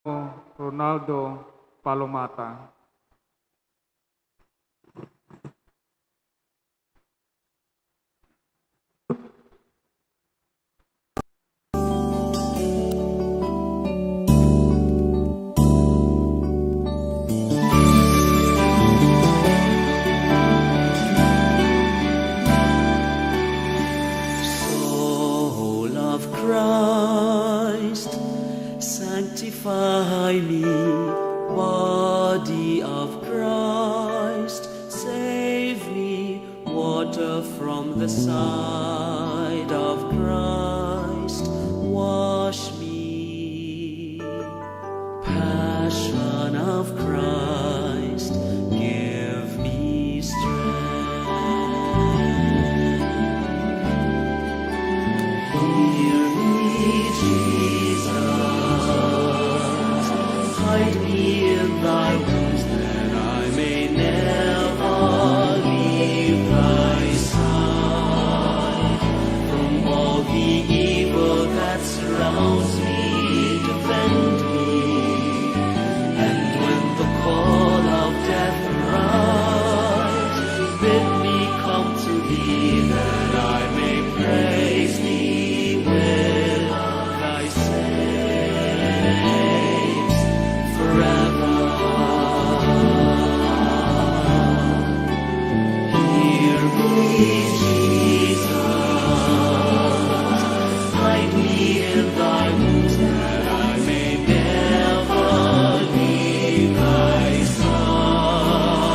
Ronaldo Palomata. Soul of Christ, sanctify me. Body of Christ, save me. Water from the side of Christ, wash me. Passion of Christ, give me strength. Hear me, Jesus. Hide me in thy wounds, that I may never leave thy side. From all the evil that surrounds me, defend me. And when the call of death arrives, bid me come to thee, that I may praise thee with thy saints forever. Hear me, Jesus. Hide me in thy wounds, that I may never leave thy side.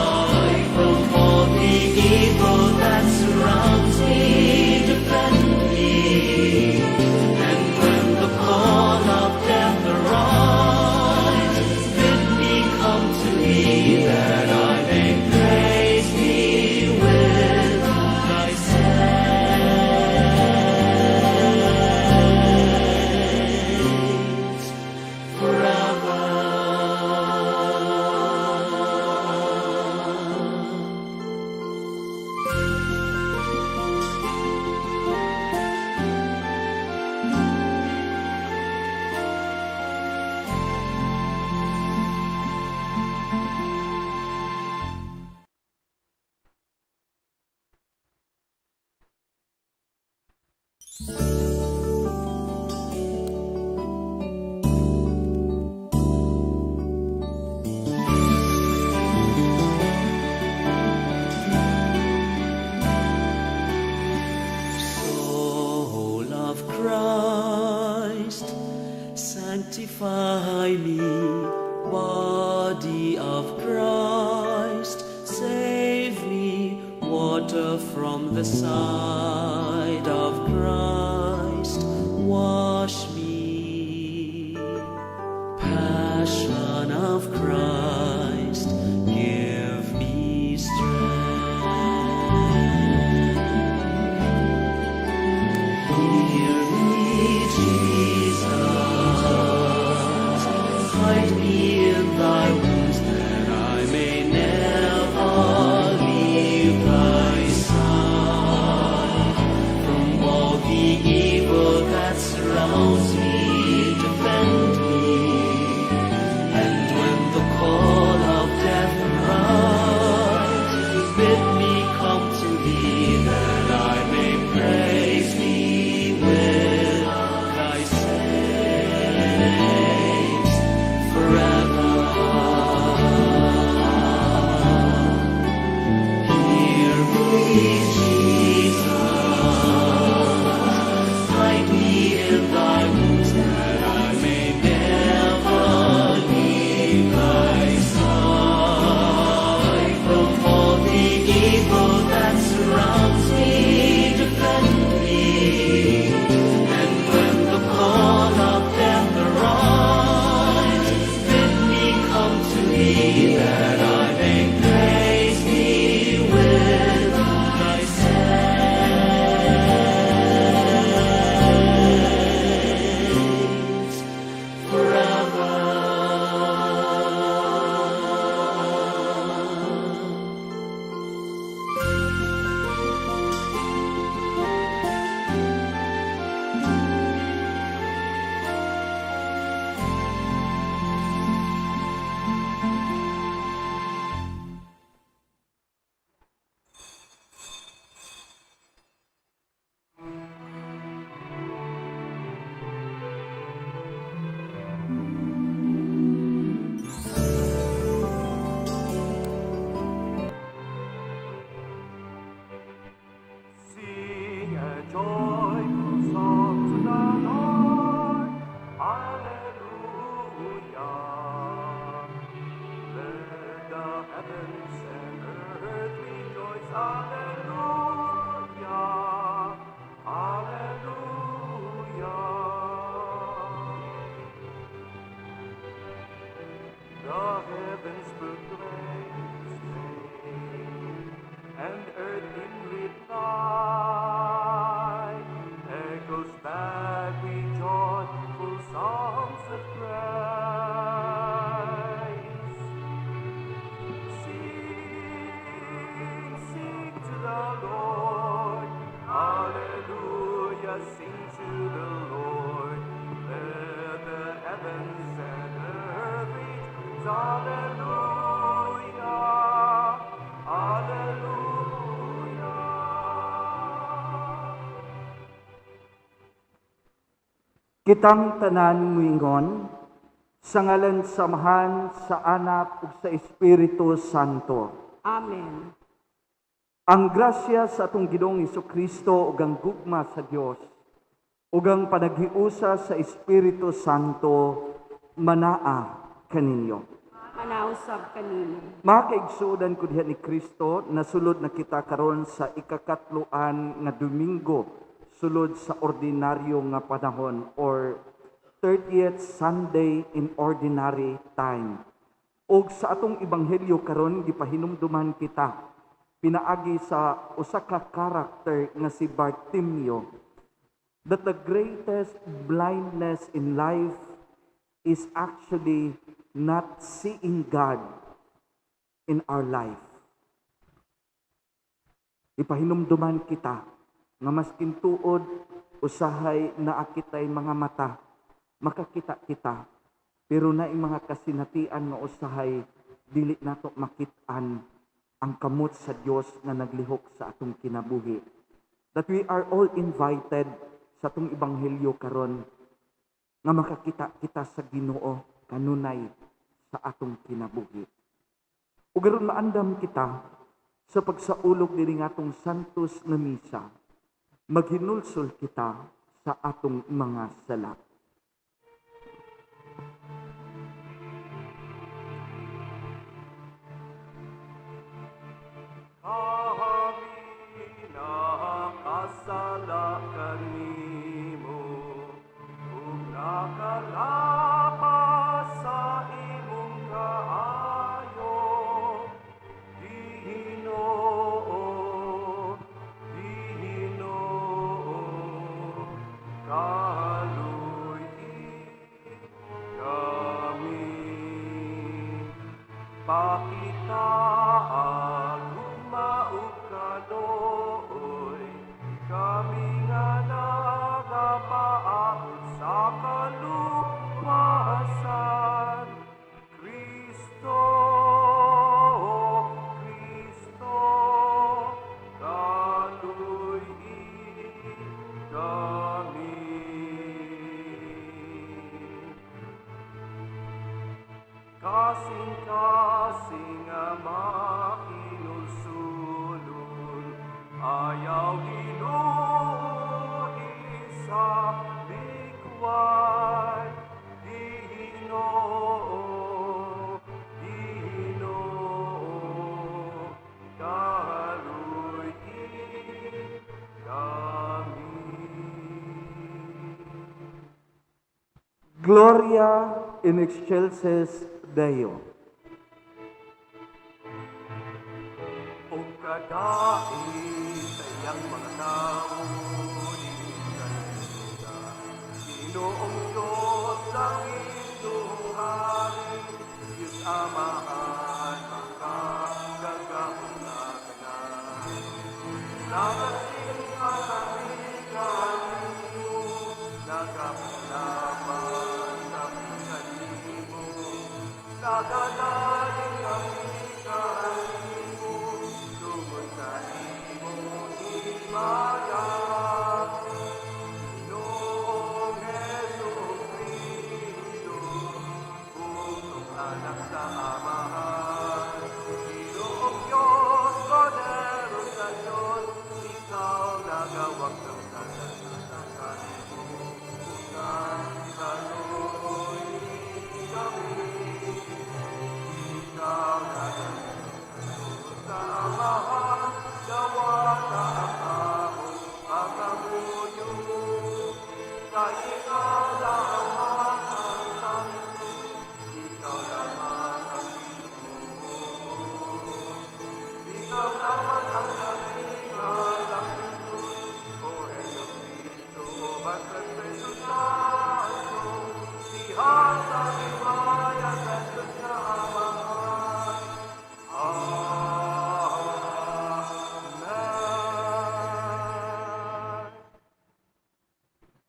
From all the evil that surrounds me, defend me. And when the call of death arrives, bid me come to thee, that I may praise thee with thy saints forever. Soul of Christ, sanctify me. Body of Christ, save me. Water from the side of Christ, wash me. Passion of Christ, give me strength. Hear me, Jesus. Hide me in thy wounds, that I may never leave thy side. From all the evil that surrounds me, defend me. And when the call of death arrives, bid me come to thee, that I may praise thee with thy saints forever. Let the heavens and earth rejoice. Alleluia. Alleluia. The heavens proclaim His name, and earth in reply echoes back with joyful songs of praise. Sing, sing to the Lord. Hallelujah, sing to the Lord. Let the heavens and earth rejoice. Alleluia, Alleluia. Kitang tanan muingon sa ngalan sa Amahan, sa Anak ug sa Espiritu Santo. Amen. Ang grasya sa atong Ginoong Kristo ug ang gugma sa Dios ug ang panaghiusa sa Espiritu Santo manaa kaninyo. Manausab kanino. Mga kaigsuonan ko diha ni Kristo, nasulod na kita karon sa ikakatloan nga Domingo sulod sa ordinaryo nga panahon or 30th Sunday in Ordinary Time. Og sa atong ebanghelyo karon, gipahinumduman kita pinaagi sa usa ka karakter nga si Bartimeo that the greatest blindness in life is actually not seeing God in our life. Ipahinumduman kita nga maskin tuod usahay naa kitay mga mata, makakita kita, pero naay mga kasinatian nga usahay dili nato makit-an ang kamot sa Dios nga naglihok sa atong kinabuhi. That we are all invited sa atong ebanghelyo karon nga makakita kita sa Ginoo kanunay sa atong kinabuhi. Ug aron maandam kita sa pagsaulog diri nga atong Santos nga Misa, maghinulsol kita sa atong mga sala. Kami nakasala kanimo ug nakalapas sa imong kaayo. Ginoo, Ginoo, kaluy-i kami. Pakita gugma ug kaluoy, kami nga nagapaabot sa kaluwasan. Kristo, Kristo, kaluy-i kami. Kasing-kasing nga mahinulsulon, ayaw Ginoo sa likway. Ginoo, Ginoo, kaluy-i kami. Gloria in excelsis Deo. Og kadait sa iyang mga tawo kalibutan. Ginoong Diyos, langit hari, Diyos Amahan, makagagahom na tanan. Nagasimba kami kanimo, nagapalaban kami kanimo, nagadaling kami kanimo, tungod sa imong himaya. Ginoong Hesus Kristo, bugtong anak sa Amahan. Ginoong Diyos, Kordero sa Diyos, ikaw nagawag sa kalibutan, kaluy-i kami.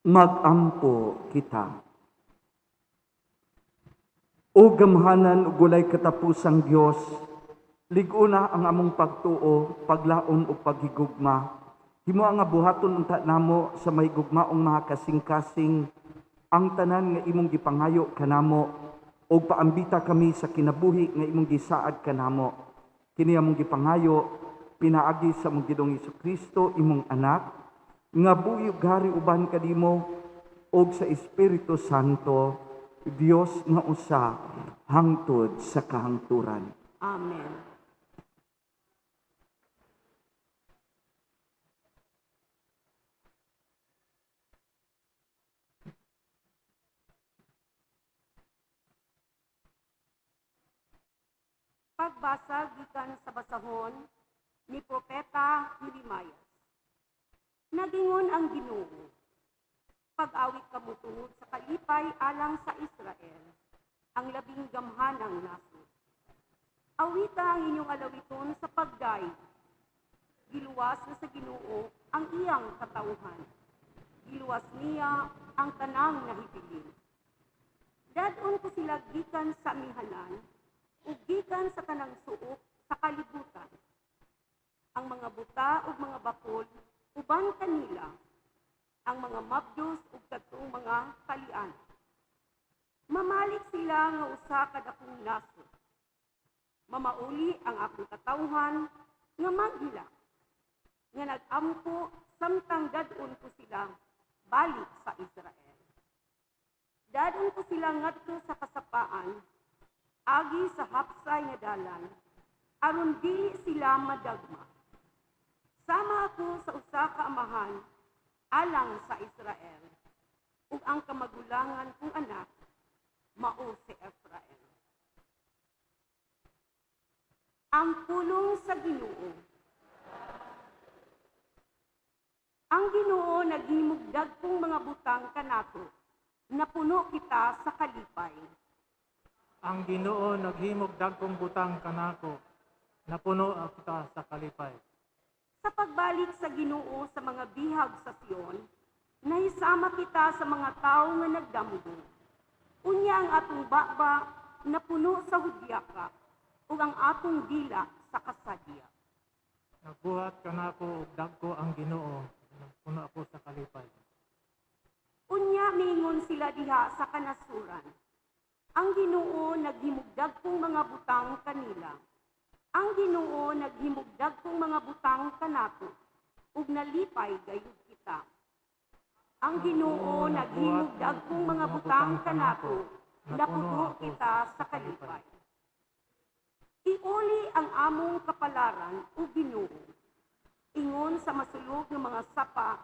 Magampo kita. O gamhanan ug walay katapusang Dios, lig-una ang among pagtuo, paglaom ug paghigugma. Himoa nga buhaton unta namo sa mahigugmaong mga kasing-kasing ang tanan nga imong gipangayo kanamo ug paambita kami sa kinabuhi nga imong gisaad kanamo. Kini among gipangayo pinaagi sa among Ginoong Kristo, imong anak, nga buhi ug hari uban kanimo ug sa Espiritu Santo, Dios nga usa hangtod sa kahangturan. Amen. Pagbasa gikan sa basahon ni Propeta Jeremias. Nagingon ang Ginoo, pag-awit kamo tungod sa kalipay alang sa Israel, ang labing gamhanang nasod. Awita ang inyong alawiton sa pagdayeg. Giluwas na sa Ginoo ang iyang katawhan. Giluwas niya ang tanang nahibilin. Dad-on ko sila gikan sa amihanan ug gikan sa tanang suok sa kalibutan. Ang mga buta ug mga bakol uban kanila, ang mga mabdos ug kadtong mga kalian. Mamalik sila nga usa ka dakong nasod. Mamauli ang akong katawhan nga maghilak, nga nag-ampo samtang dad-on ko sila balik sa Israel. Dad-on ko sila ngadto sa kasapaan, agi sa hapsay nga dalan, aron dili sila madagma. Sama ako sa usa ka amahan alang sa Israel, ug ang kamagulangan kong anak mao si Efraim. Ang pulong sa Ginoo. Ang Ginoo naghimog dagkong mga butang kanato, napuno kita sa kalipay. Ang Ginoo naghimog dagkong butang kanako, napuno kita sa kalipay. Sa pagbalik sa Ginoo sa mga bihag sa Sion, nahisama kita sa mga tawo nga nagdamgo. Unya ang atong baba napuno sa hudyaka ug ang atong dila sa kasadya. Nagbuhat kanako og dagko ang Ginoo, napuno ako sa kalipay. Unya miingon sila diha sa kanasuran. Ang Ginoo naghimog dagkong mga butang kanila. Ang Ginoo naghimog dagkong mga butang kanato ug nalipay gayud kita. Ang Ginoo naghimog dagkong mga butang kanato, napuno kita sa kalipay. Iuli ang among kapalaran o Ginoo. Ingon sa masulog nga mga sapa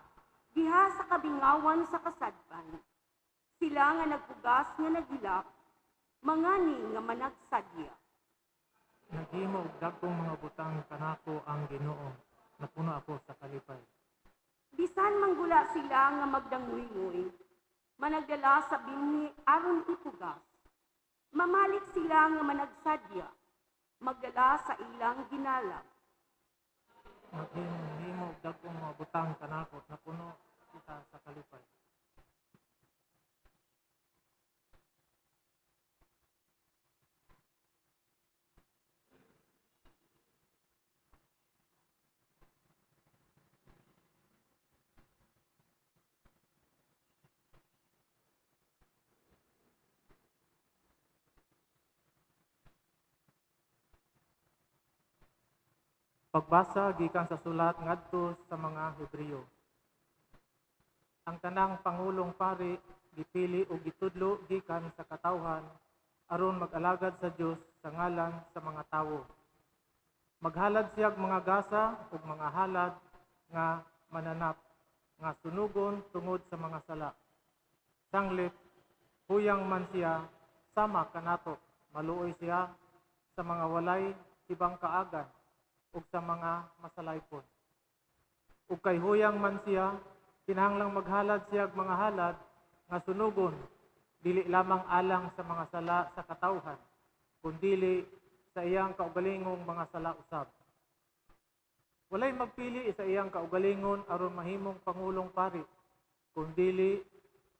diha sa kabingawan sa kasadpan. Sila nga nagpugas nga naghilak, mangani nga managsadya. Naghimo og dagkong mga butang kanako ang Ginoo, napuno ako sa kalipay. Bisan manggula sila nga magdanguynguy, managdala sa binhi aron ipugas. Mamalik sila nga managsadya, magdala sa ilang ginalab. Naghimo og dagkong mga butang kanako, napuno kita sa kalipay. Pagbasa gikan sa sulat ngadto sa mga Hebreo. Ang tanang pangulong pari gipili og gitudlo gikan sa katawhan aron mag-alagad sa Dios sa ngalan sa mga tawo. Maghalad siyag mga gasa ug mga halad nga mananap nga sunugon tungod sa mga sala. Sanglit huyang man siya sama kanato, maluoy siya sa mga walay ibang kaagan ug sa mga masalaypon. Ug kay huyang man siya, kinahanglang maghalad siya og mga halad nga sunugon, dili lamang alang sa mga sala sa katawhan, kundili sa iyang kaugalingong mga sala usab. Walay magpili sa iyang kaugalingon aron mahimong pangulong pari, kundili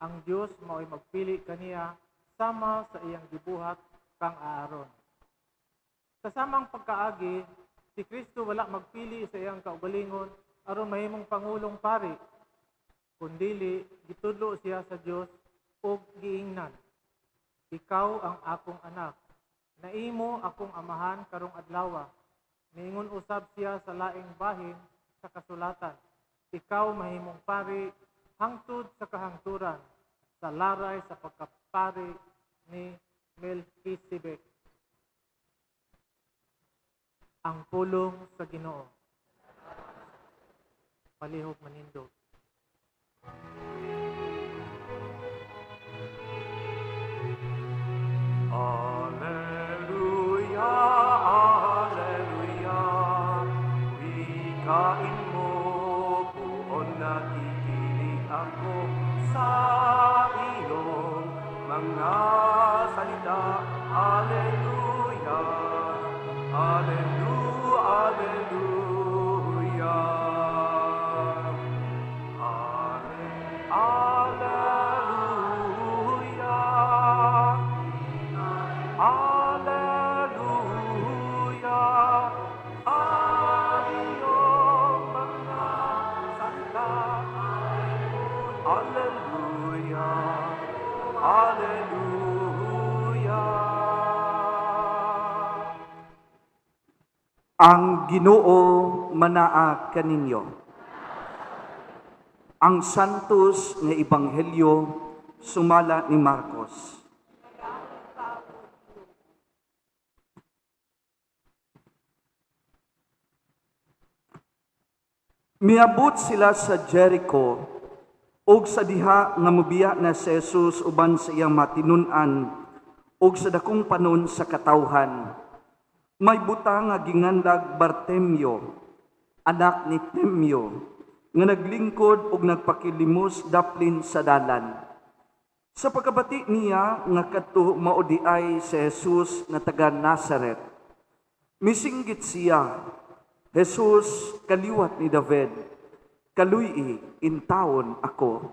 Ang Dios mao'y magpili kaniya sama sa iyang gibuhat kang Aaron. Sa samang pagkaagi, si Kristo wala magpili sa iyang kaugalingon aron mahimong pangulong pari, kundili gitudlo siya sa Dios ug giingnan, "Ikaw ang akong anak, naimo akong amahan karong adlawa." Niingon usab siya sa laing bahin sa kasulatan, "Ikaw mahimong pari hangtod sa kahangturan, sa laray sa pagkapari ni Melchizedek." Ang pulong sa Ginoo. Palihog manindog. Alleluia, Alleluia, wikain mo, puon nakikinig ako sa iyong mga salita. Alleluia, Alleluia, Alleluia. Alleluia. Alleluia, ang iyong mga salita. Alleluia, Alleluia. Ang Ginoo manaa kaninyo. Ang Santos nga Ebanghelyo sumala ni Marcos. Miabot sila sa Jericho ug sa diha nga mobiya na si Jesus uban sa iyang matinun-an ug sa dakong panon sa katawhan. May buta nga ginganlag Bartimeo, anak ni Timeo, nga naglingkod ug nagpakilimos daplin sa dalan. Sa pagkabati niya nga kadto mao diay si Jesus nga taga Nazaret, misinggit siya, "Jesus, kaliwat ni David, kaluy-i intawon ako."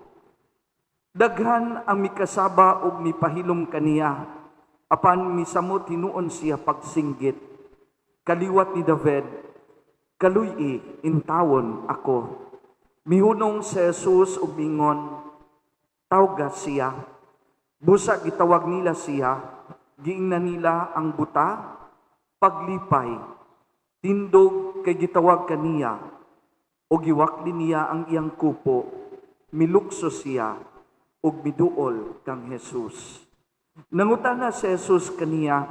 Daghan ang mikasaba ug mipahilom kaniya, apan misamot hinuon siya pagsinggit, "Kaliwat ni David, kaluy-i intawon ako." Mihunong si Jesus ug mingon, "Tawga siya." Busa gitawag nila siya, giingnan nila ang buta, "Paglipay, tindog kay gitawag kaniya." O giwakli niya ang iyang kupo, milukso siya, ug miduol kang Jesus. Nangutana si Jesus kaniya,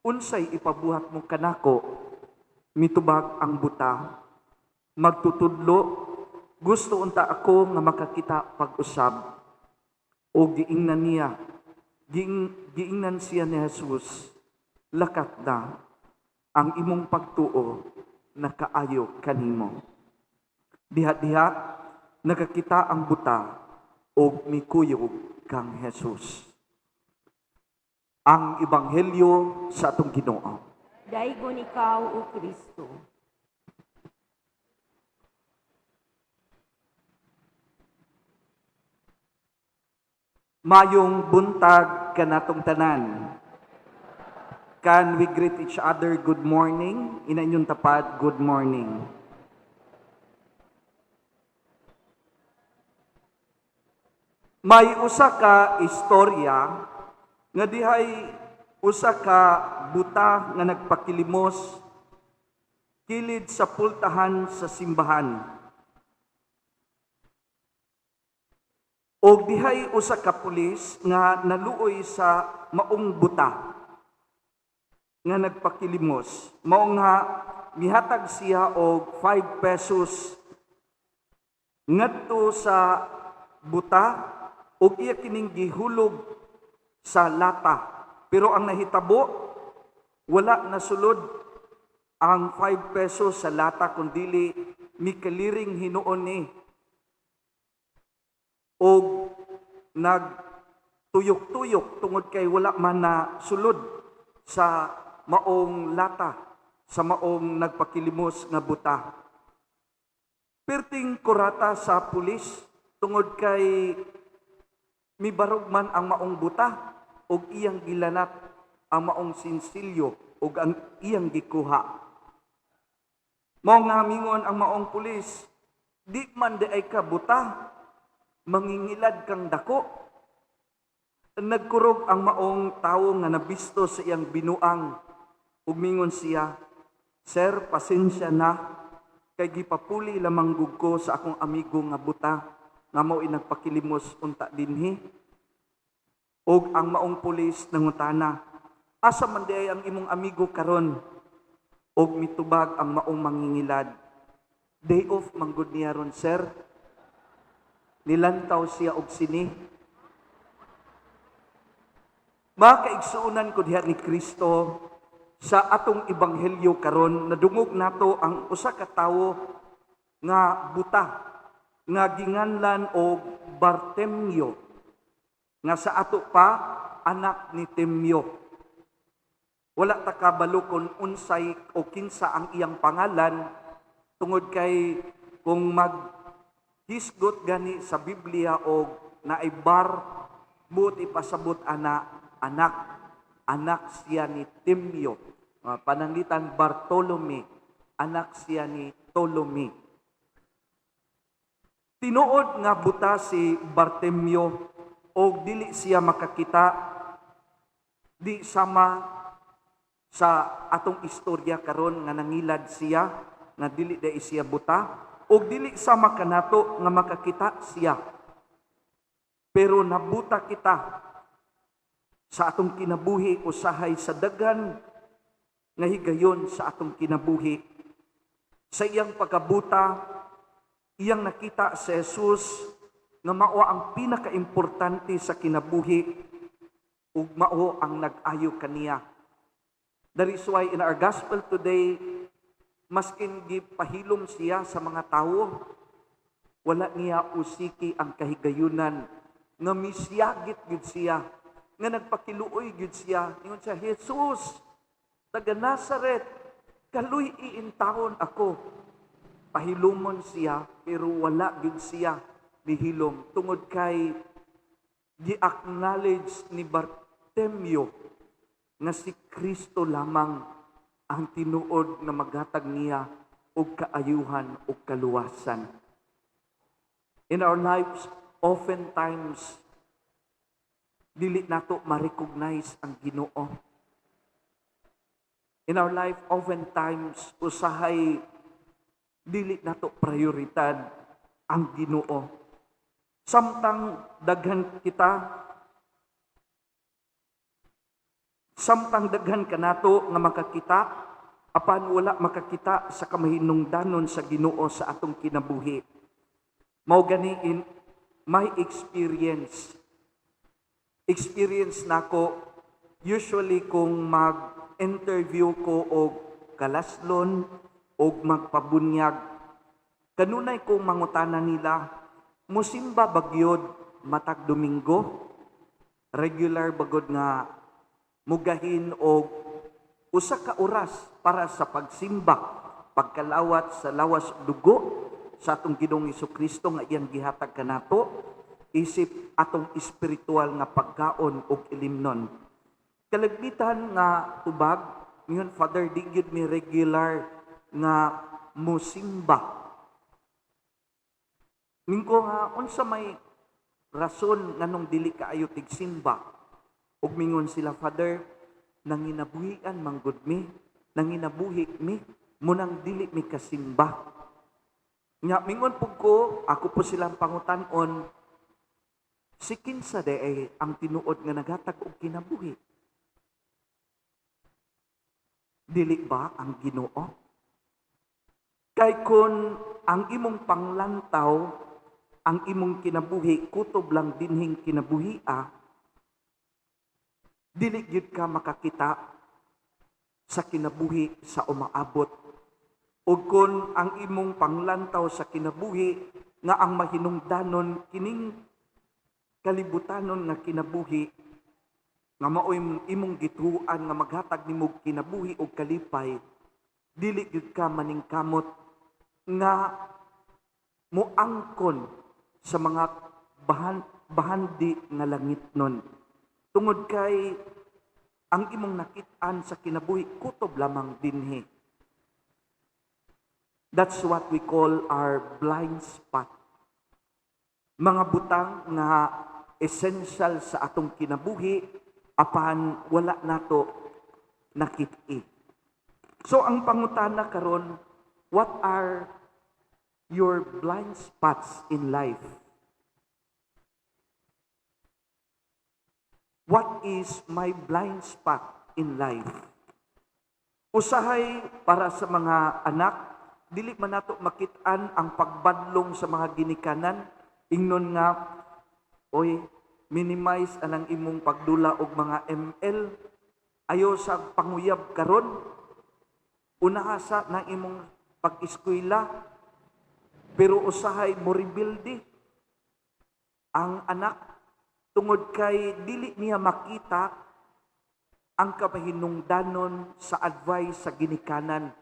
"Unsay ipabuhat mo kanako?" Mitubag ang buta, "Magtutudlo, gusto unta ako nga makakita pag-usab." O giingnan niya, giingnan siya ni Jesus, "Lakat na, ang imong pagtuo nakaayo kanimo." Diha-diha, nakakita ang buta og mikuyog kang Jesus. Ang Ebanghelyo sa atong Ginoo. Daygon ikaw, O Kristo. Mayong buntag kanatong tanan. Can we greet each other good morning? Ina inyong tapad, good morning. May usa ka istorya nga dihay usa ka buta nga nagpakilimos kilid sa pultahan sa simbahan. Og dihay usa ka pulis nga naluoy sa maong buta nga nagpakilimos. Mao nga mihatag siya og 5 pesos ngadto sa buta og iya kining gihulog sa lata. Pero ang nahitabo, wala nasulod ang 5 pesos sa lata kundili mikaliring hinuon ni og nagtuyok-tuyok tungod kay wala man na sulod sa maong lata, sa maong nagpakilimos nga buta. Perting kurata sa pulis tungod kay Mibarog man ang maong buta ug iyang gilanat ang maong sinsilyo ug ang iyang gikuha. Mao nga mingon ang maong pulis, "Di man diay ka buta, mangingilad kang dako." Nagkurog ang maong tawo nga nabisto sa iyang binuang ug mingon siya, "Sir, pasensya na kay gipapuli lamang gud ko sa akong amigo nga buta nga mao nagpakilimos unta dinhi." Og ang maong pulis nangutana, "Asa man diay ang imong amigo karon?" Og mitubag ang maong mangingilad, "Day off man gud niya ron, sir. Nilantaw siya og sine." Mga kaigsuonan ko diha ni Kristo, sa atong ebanghelyo karon nadungog nato ang usa ka tawo nga buta nga ginganlan og Bartimeo, nga sa ato pa anak ni Timeo. Wala ta kabalo kung unsay o kinsa ang iyang pangalan tungod kay kung maghisgot gani sa Biblia og naay bar, buot ipasabot ana anak anak siya ni Timeo. Pananglitan Bartolome, anak siya ni Ptolemy. Tinuod nga buta si Bartimeo og dili siya makakita, di sama sa atong istorya karon nga nangilad siya nga dili dai siya buta, og dili sama kanato nga makakita siya. Pero nabuta kita sa atong kinabuhi usahay sa daghan nga higayon sa atong kinabuhi. Sa iyang pagkabuta, iyang nakita si Jesus nga mao ang pinakaimportante sa kinabuhi ug mao ang nag-ayo kaniya. That is why in our gospel today, maskin gipahilom siya sa mga tawo, wala niya usiki ang kahigayunan nga misiyagit gyud siya, nga nagpakiluoy gyud siya. Ingon siya, "Jesus, taga Nazaret, kaluy-i intawon ako." Pahilumon siya, pero wala gyud siya nihilom tungod kay gi-acknowledge ni Bartimeo nga si Kristo lamang ang tinuod na maghatag niya og kaayuhan ug kaluwasan. In our lives, oftentimes, dili nato ma-recognize ang Ginoo. In our life, oftentimes, usahay dili nato prioridad ang Ginoo. Samtang daghan kanato nga makakita, apan wala makakita sa kamahinungdanon sa Ginoo sa atong kinabuhi. Mao gani in my experience nako, usually kung mag-interview ko og kalaslon og magpabunyag, kanunay kong mangutana nila, "Musimba ba gyud matag Domingo? Regular ba gud nga mugahin og usa ka oras para sa pagsimba, pagkalawat sa lawas dugo sa atong Ginoong Kristo nga iyang gihatag kanato isip atong espiritual nga pagkaon ug ilimnon?" Kalagmitan nga tubag, "Ngayon, Father, di gyud mi regular nga musimba." Mingko nga, "Unsa may rason nganong dili kaayo tigsimba?" Ug mingon sila, "Father, nanginabuhian manggod mi, nanginabuhi mi, munang dili mi kasimba." Nya mingon pud ko, ako po silang pangutan-on, si kinsa diay ang tinuod nga naghatag og kinabuhi? Dili ba ang Ginoo? Kay kon ang imong panglantaw, ang imong kinabuhi, kutob lang dinhing kinabuhia, dili gyud ka makakita sa kinabuhi sa umaabot. O kon ang imong panglantaw sa kinabuhi nga ang mahinungdanon kining kalibutanon nga kinabuhi, nga maoy imong gituan nga maghatag nimo kinabuhi og kalipay, dili gyud ka maningkamot nga moangkon sa mga bahandi nga langitnon. Tungod kay ang imong nakit-an sa kinabuhi kutob lamang dinhi. That's what we call our blind spot. Mga butang nga essential sa atong kinabuhi apan wala nato nakit-i. So ang pangutana karon, what are your blind spots in life? What is my blind spot in life? Usahay para sa mga anak, dili man nato makit-an ang pagbadlong sa mga ginikanan. Ingnon nga, oy, minimize anang imong pagdula og mga ML. Ayo sa panguyab karon. Unaha sa nang imong pag-eskwela. Pero usahay mo rebuildi ang anak tungod kay dili niya makita ang kapahinungdanon sa advice sa ginikanan.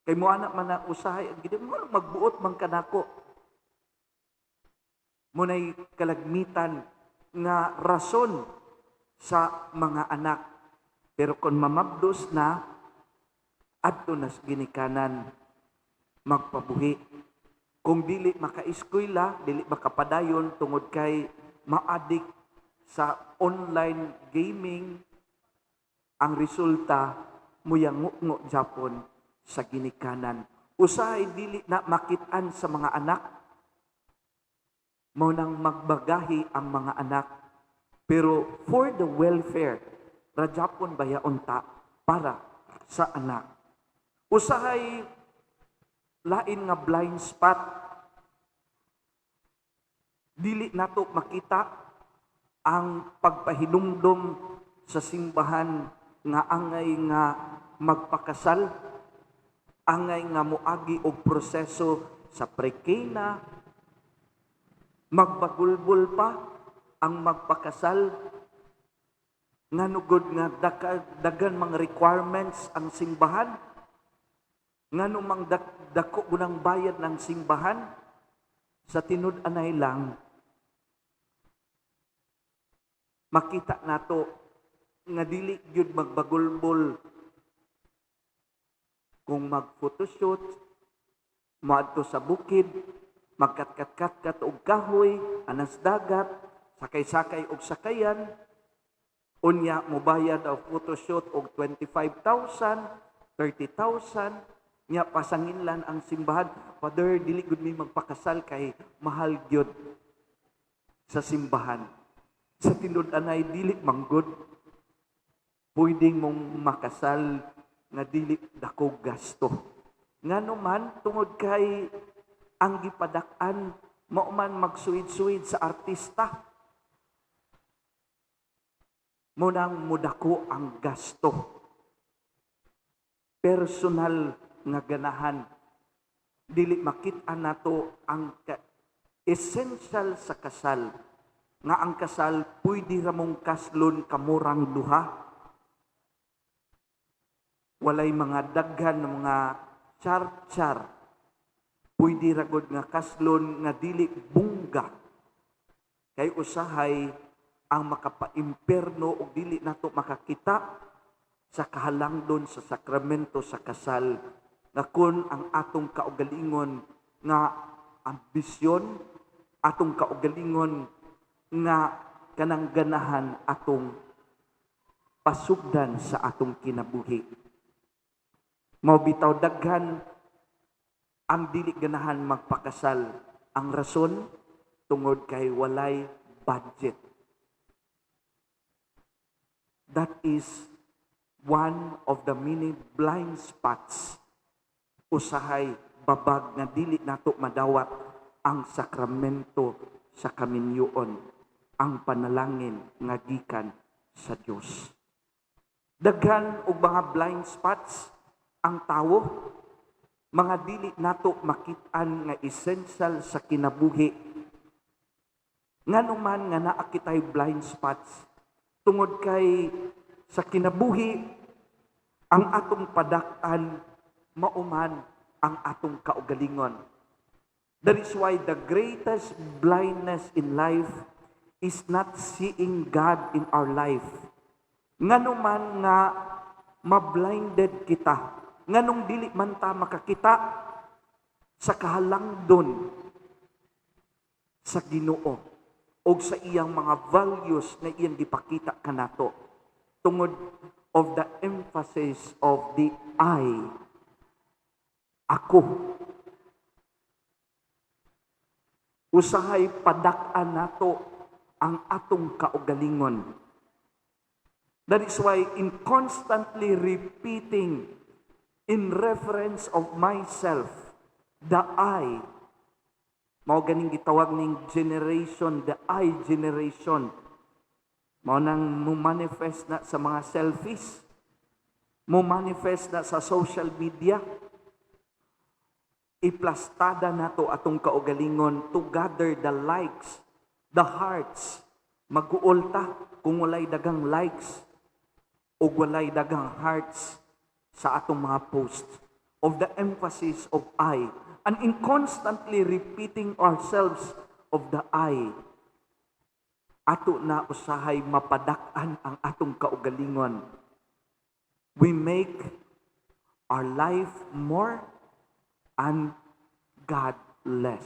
Kay mo anak man na usahay ang gini, mo magbuot man kanako. Munay kalagmitan nga rason sa mga anak. Pero kung mamabdos na, adto na sa ginikanan magpabuhi. Kung dili makaeskwela, dili makapadayon tungod kay maadik sa online gaming, ang resulta muyango japon sa ginikanan. Usahay dili na makit-an sa mga anak, mao nang magbagahi ang mga anak. Pero for the welfare, rajapon baya unta para sa anak. Usahay lain nga blind spot, dili nato makita ang pagpahinumdom sa simbahan nga angay nga magpakasal, angay nga moagi og proseso sa pre-Cana, magbagulbol pa ang magpakasal, nganugod nga dagan mga requirements ang simbahan, ngano mang dako gunang bayad ng simbahan. Sa tinud-anay lang makita nato nga dili gyud magbagulbol kung mag-photoshoot, moadto sa bukid, magkat-kat-kat og kahoy, anas dagat, sakay-sakay og sakayan, unya mobayad og photoshoot og 25,000, 30,000, nya pasanginlan ang simbahan, "Father, dili gud mi magpakasal kay mahal gyud sa simbahan." Sa tinud-anay dili manggod pwedeng mong makasal nga dili dako gasto. Ngano man, tungod kay ang gipadak-an mao man magsuwid-suwid sa artista. Mo nang mudako ang gasto. Personal nga ganahan, dili makit-an nato ang essential sa kasal. Nga ang kasal pwede ra mong kaslon kamurang duha. Walay mga daghan ng mga char-char. Pwede ra gud nga kaslon nga dili bungga. Kay usahay ang makapaimpierno og dili nato makakita sa kahalangdon sa sakramento sa kasal, nga kun ang atong kaugalingon nga ambisyon, atong kaugalingon nga kanang ganahan atong pasugdan sa atong kinabuhi. Mao bitaw daghan ang dili ganahan magpakasal. Ang rason, tungod kay walay budget. That is one of the many blind spots. Usahay babag nga dili nato madawat ang sakramento sa kaminyoon, ang panalangin nga gikan sa Dios. Daghan og mga blind spots ang tawo, mga dili nato makit-an nga essential sa kinabuhi. Ngano man nga naa kitay blind spots? Tungod kay sa kinabuhi ang atong padak-an mauman ang atong kaugalingon. That is why the greatest blindness in life is not seeing God in our life? Ngano man nga mablinded kita? Nganong dili man ta makakita sa kahalangdon sa Ginoo o sa iyang mga values nga iyang gipakita kanato? Tungod of the emphasis of the I. Ako. Usahay padak-an nato ang atong kaugalingon. That is why in constantly repeating in reference of myself, the I, mao ganing gitawag ning generation, the I generation. Mao nang mo manifest na sa mga selfies, mo manifest na sa social media. Iplastada nato atong kaugalingon to gather the likes, the hearts. Maguol ta kung walay dagang likes o walay dagang hearts sa atong mga posts, of the emphasis of I. And in constantly repeating ourselves of the I, ato na usahay mapadak-an ang atong kaugalingon. We make our life more and God less.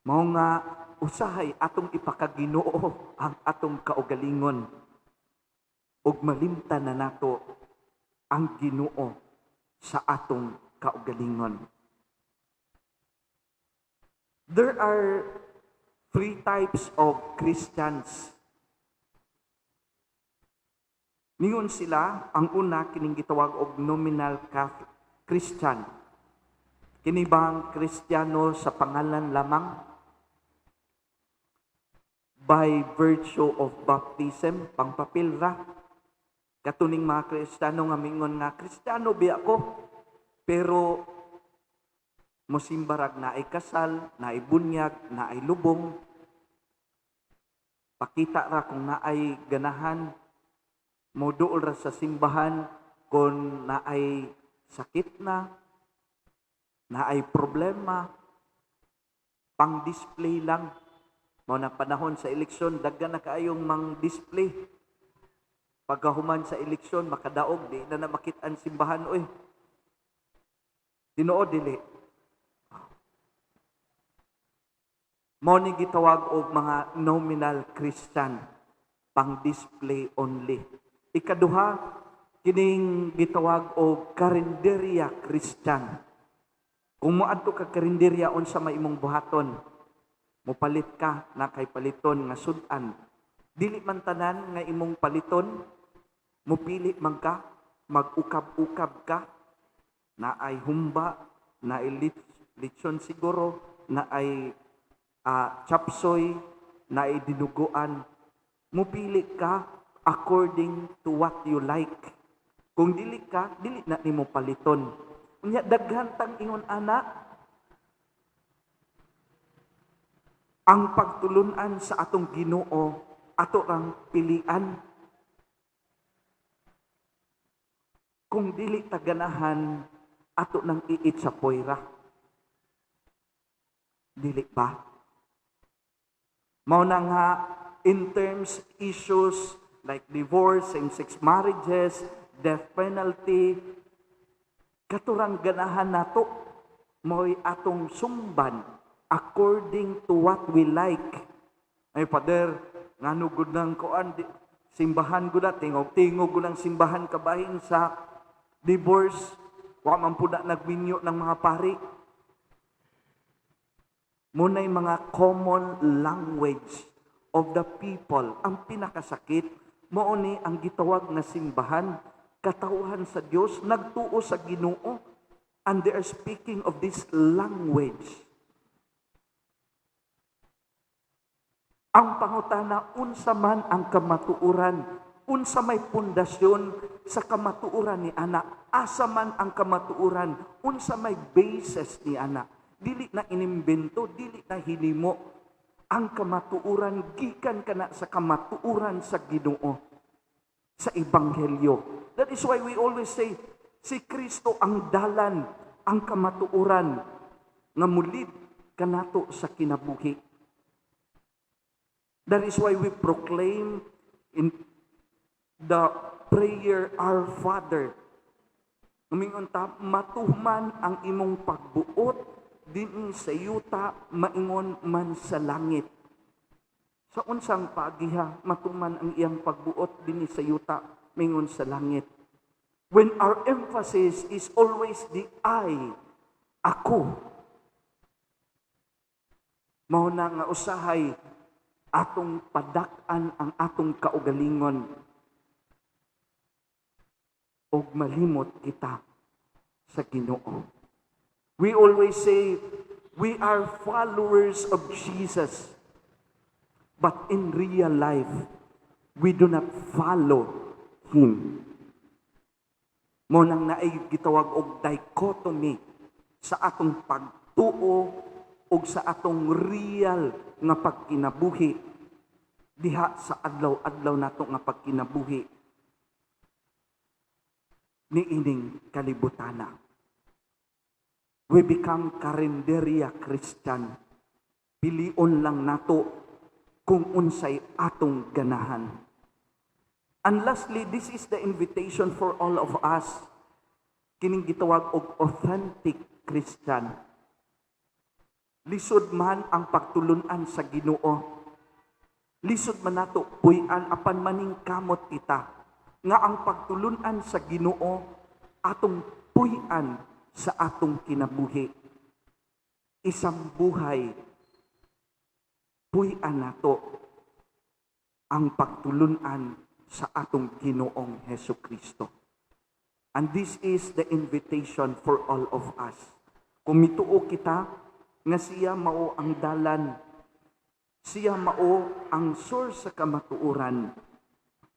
Mao nga usahay atong ipakaginoo ang atong kaugalingon ug malimtan na nato ang Ginoo sa atong kaugalingon. There are three types of Christians. Ningon sila, ang una kining gitawag og nominal Catholic Christian. Kini bang Kristiyano sa pangalan lamang? By virtue of baptism, pangpapil ra. Katuning mga Kristiyano nga mingon nga Kristiyano biya ko, pero mosimbarag naay kasal, naay bunyag, naay lubong. Pakita ra kung naay ganahan, moduol ra sa simbahan kung naay sakit na, naay problema, pang-display lang. Mao na panahon sa eleksyon, daghan na kaayong mang-display. Pagkahuman sa eleksyon, makadaog, di na na makit-an simbahan, oy. Tinuod dili. Mao ni gitawag og mga nominal Christian, pang-display only. Ikaduha, kining gitawag og karinderya Christian. Kung moadto ka karinderya, unsa may imong buhaton? Mopalit ka na kay paliton nga sud-an. Dili man tanan nga imong paliton, mupili man ka, mag-ukab-ukab ka, naay humba, naay lechon siguro, naay chapsoy, naay dinuguan. Mupili ka according to what you like. Kung dili ka, dili na nimo paliton. Unya daghan tang ingon ana, ang pagtulunan sa atong Ginoo ato rang pilian. Kung dili ta ganahan, ato nang iit sa poyra. Dili ba? Mao na nga in terms issues like divorce, same-sex marriages, death penalty, katurang ganahan nato mo'y atong sumban according to what we like. Ay, Father, ngano gud nang kuan, di, simbahan gud na, tingog-tingog gud ang simbahan kabahin sa divorce, wa man pud na nagminyo ng mga pari. Muna'y mga common language of the people. Ang pinakasakit, mao ni ang gitawag na simbahan, katawhan sa Dios, nagtuo sa Ginoo, and they are speaking of this language. Ang pangutana, unsa man ang kamatuoran, unsa may pundasyon sa kamatuoran ni ana, asa man ang kamatuoran, unsa may basis ni ana. Dili na inimbento, dili na hinimo. Ang kamatuoran gikan kana sa kamatuoran sa Ginoo, sa Ebanghelyo. That is why we always say, si Kristo ang dalan, ang kamatuoran nga mulid kanato sa kinabuhi. That is why we proclaim in the prayer, "Our Father." Umingon ta, "Matuman ang imong pagbuot dinhi sa yuta maingon man sa langit." Sa unsang pagiha matuman ang iyang pagbuot dinhi sa yuta maingon sa langit? When our emphasis is always the I, ako. Mao na nga usahay atong padak-an ang atong kaugalingon og malimot kita sa Ginoo. We always say we are followers of Jesus. But in real life, we do not follow Him. Mao nang naay gitawag og dichotomy sa atong pagtuo ug sa atong real nga pagkinabuhi diha sa adlaw-adlaw nato nga pagkinabuhi niining kalibutana. We become karinderya Christian. Pilion lang nato kung unsay atong ganahan. And lastly, this is the invitation for all of us. Kining gitawag og authentic Christian. Lisod man ang pagtulunan sa Ginoo. Lisod man nato puy-an, apan maningkamot kita nga ang pagtulunan sa Ginoo atong puy-an sa atong kinabuhi. Isang buhay, puy-an nato ang pagtulunan sa atong Ginoong Heso Kristo. And this is the invitation for all of us. Kung mituo kita nga siya mao ang dalan, siya mao ang source sa kamatuoran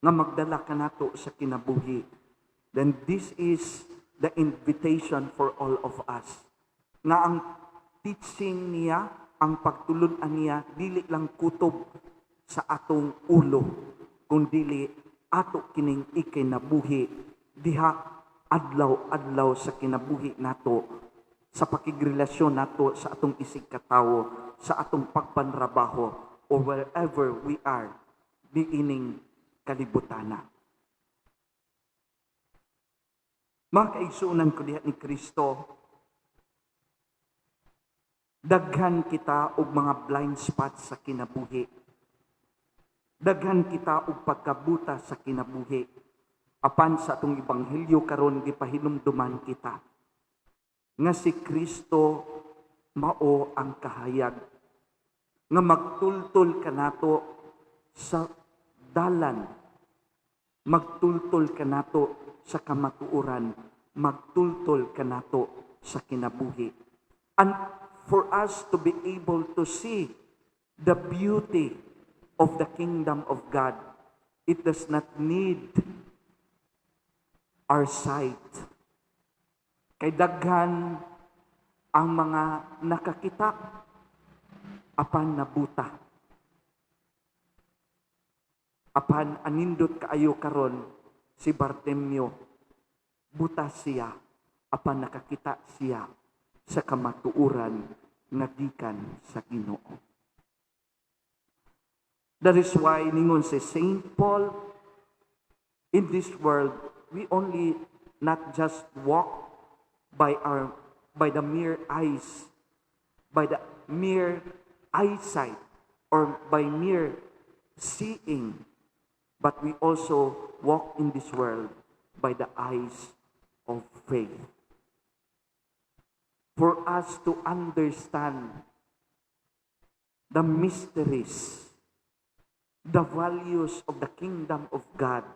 nga magdala kanato sa kinabuhi, then this is the invitation for all of us. Nga ang teaching niya, ang pagtulunan niya, dili lang kutob sa atong ulo, kung dili ato kining ikinabuhi diha adlaw-adlaw sa kinabuhi nato, sa pakigrelasyon nato sa atong isig katawo, sa atong pagpanrabaho, or wherever we are niining kalibutana. Mga kaigsuonan ko diha ni Kristo, daghan kita og mga blind spots sa kinabuhi. Daghan kita og pagkabuta sa kinabuhi. Apan sa atong ebanghelyo karon, gipahinumduman kita nga si Kristo mao ang kahayag nga magtultol kanato sa dalan, magtultol kanato sa kamatuoran, magtultol kanato sa kinabuhi. And for us to be able to see the beauty of the kingdom of God, it does not need our sight. Kay daghan ang mga nakakita apan nabuta. Apan anindot kaayo karon si Bartimeo, buta siya apan nakakita siya sa kamatuoran nga gikan sa Ginoo. That is why ningon si Saint Paul, in this world we only not just walk by the mere eyes, by the mere eyesight, or by mere seeing, but we also walk in this world by the eyes of faith. For us to understand the mysteries, the values of the kingdom of God,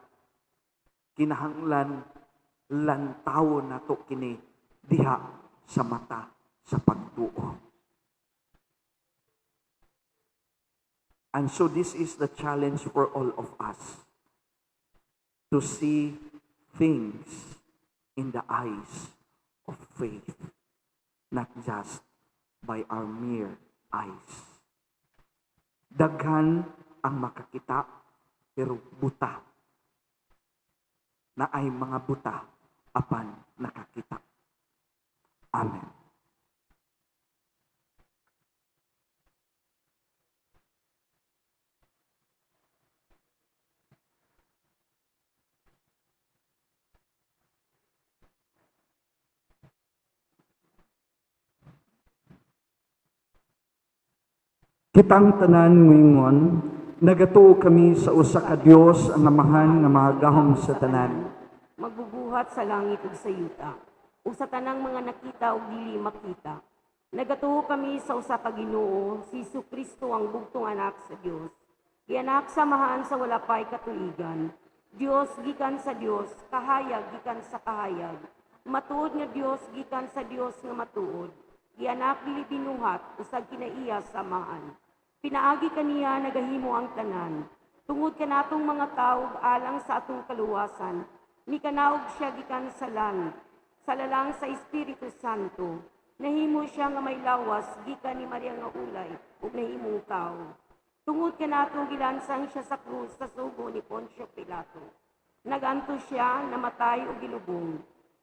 kinahanglan lantawo nato kini diha sa mata sa pagtuo. And so this is the challenge for all of us, to see things in the eyes of faith, not just by our mere eyes. Daghan ang makakita, pero buta. Naay mga buta, apan nakakita. Amen. Kitang tanan muingon, nagatuo kami sa usa ka Dios ang Amahan nga mahagahom sa tanan. Magbubuhat sa langit ug sa yuta, ug sa tanang mga nakita ug dili makita. Nagatuo kami sa usa ka Ginoo, si Kristo ang bugtong anak sa Dios. Gianak sa Amahan sa wala pay katuigan. Dios gikan sa Dios, kahayag gikan sa kahayag. Matuod nga Dios gikan sa Dios nga matuod. Gianak dili binuhat, usag kinaiya sa Amahan. Pinaagi kaniya nagahimo ang tanan. Tungod kanatong mga tawo alang sa atong kaluwasan, mikanaog siya gikan sa langit, sa lalang sa Espiritu Santo. Nahimo siya nga may lawas gikan ni Maria nga ulay ug nahimong tawo. Tungod kanato gilansang siya sa krus sa sugo ni Poncio Pilato. Naganto siya, namatay ug gilubong.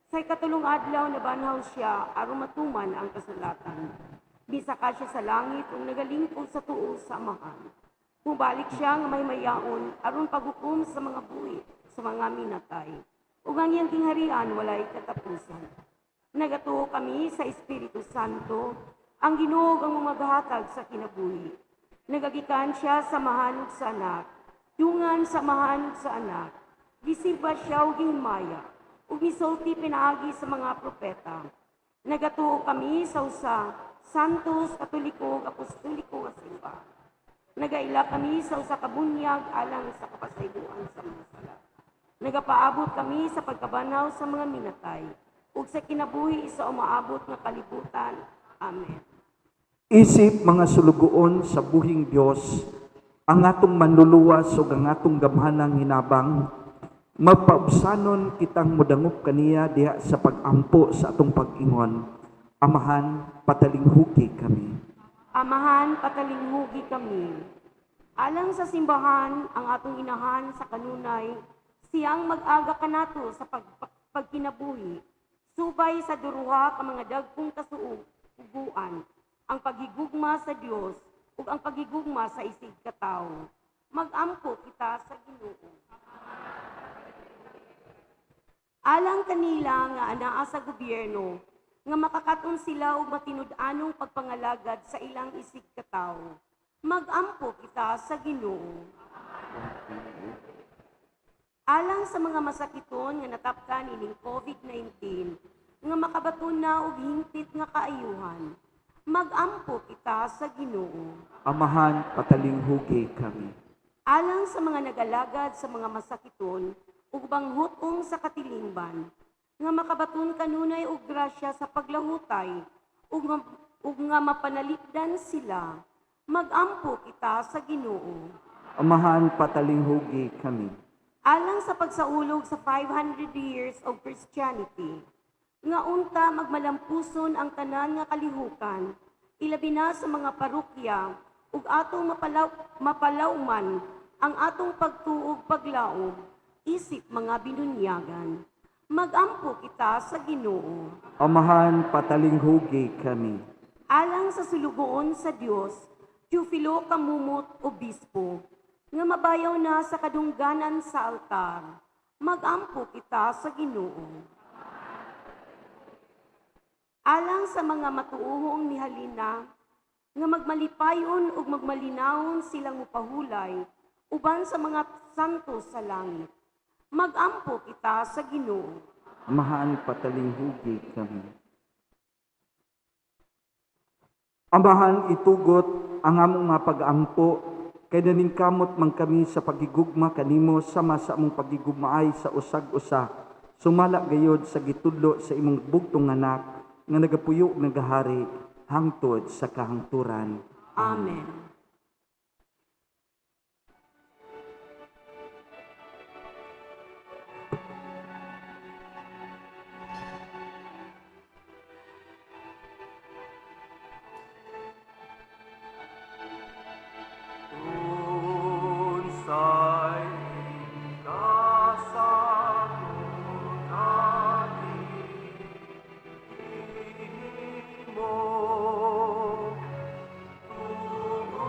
Sa ikatulong adlaw nabanhaw siya aron matuman ang kasulatan. Misaka siya sa langit ug nagalingkod sa tuo sa Amahan. Mubalik siya nga may mayaon aron paghukom sa mga buhi sa mga minatay. Ug ang iyang gingharian walay katapusan. Nagatuo kami sa Espiritu Santo, ang Ginoo ang maghatag sa kinabuhi. Nagagikan siya sa Amahan ug sa Anak, dungan sa Amahan ug sa Anak. Gisimba siya og gihimaya, ug misulti pinaagi sa mga propeta. Nagatuo kami sa usa Santos, Katoliko ug Apostoliko nga simbahan. Nagaila kami sa usa ka bunyag alang sa kapasayloan sa mga sala. Nagapaabot kami sa pagkabanhaw sa mga minatay ug sa kinabuhi sa umaabot nga kalibutan. Amen. Isip mga sulugoon sa buhing Dios, ang atong manluluwas ug ang atong gamhanang hinabang, mapaubsanon kitang modangop kaniya diha sa pag-ampo sa atong pag-ingon. Amahan, patalinghugi kami. Amahan, patalinghugi kami. Alang sa simbahan, ang atong inahan sa kanunay, siyang mag-aga kanato sa pagkinabuhi, subay sa duruha ka mga dagkong kasuuguan, ang paghigugma sa Dios ug ang paghigugma sa isig katawo. Magampo kita sa Ginoo. Alang kanila nga anaa sa gobyerno, nga makakaton sila og matinud-anong pagpangalagad sa ilang isig katawo. Magampo kita sa Ginoo. Alang sa mga masakiton nga natapkan ining COVID-19, nga makabaton na og hingpit nga kaayuhan, magampo kita sa Ginoo. Amahan, patalinghugi kami. Alang sa mga nagalagad sa mga masakiton ug banghutong sa katilingban, nga makabaton kanunay og grasya sa paglahutay ug nga mapanalipdan sila, magampo kita sa Ginoo. Amahan, patalinghugi kami. Alang sa pagsaulog sa 500 years of Christianity, nga unta magmalampuson ang tanan nga kalihukan, ilabi na sa mga parokya, ug atong mapalawman ang atong pagtuog paglaom, isip mga binunyagan. Magampo kita sa Ginoo. Amahan, patalinghugi kami. Alang sa sulugoon sa Dios, Teofilo Camumot, Obispo, nga mabayaw na sa kadungganan sa altar, magampo kita sa Ginoo. Alang sa mga matuohong nihalina, nga magmalipayon ug magmalinawon silang mupahulay, uban sa mga santo sa langit, magampo kita sa Ginoo. Amahan, patalinghugi kami. Amahan, itugot ang among mga pag-ampo, kay naningkamot man kami sa pagigugma kanimo sama sa among pagigugmaay sa usag-usa. Sumala gayod sa gitudlo sa imong bugtong anak nga nagapuyo ug nagahari hangtod sa kahangturan. Amen. Unsay kasagutan nimo tungod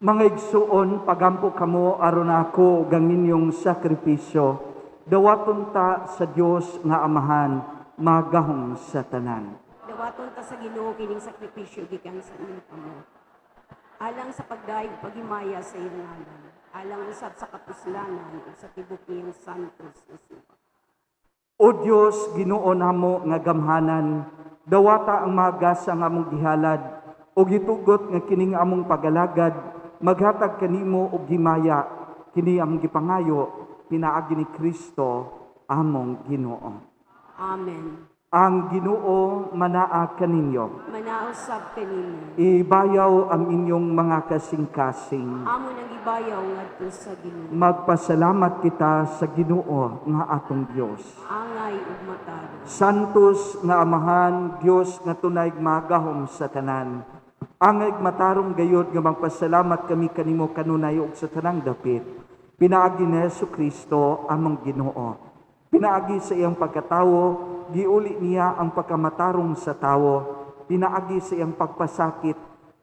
Mga igsuon, pagampo kamo aron ako ug ang inyong sakripisyo. Dawaton ta sa Dios nga Amahan, magahom sa tanan. Dawaton ta sa Ginoo kining sakripisyo gikan sa inyong kamot. Alang sa pagdayeg paghimaya sa iyang ngalan, alang usab sa kapuslanan ug sa tibok niyang santos nga suba. O Dios, Ginoo namo nga gamhanan, dawata ang mga gasa nga among gihalad ug gitugot nga kining among pagalagad maghatag kanimo og himaya, kini among gipangayo pinaagi ni Kristo among Ginoo. Amen. Ang Ginoo manaa kaninyo. Manausab kanimo. Ibayaw ang inyong mga kasing-kasing. Amo nang gibayaw ngadto sa Ginoo. Magpasalamat kita sa Ginoo nga atong Dios. Angay ug matarong. Santos nga Amahan, Dios nga tunay magahom sa tanan. Angay matarong gayod nga magpasalamat kami kanimo kanunay ug sa tanang dapit. Pinaagi ni Hesus Kristo among Ginoo. Pinaagi sa iyang pagkatawo, giuli niya ang pagkamatarong sa tawo. Pinaagi sa iyang pagpasakit,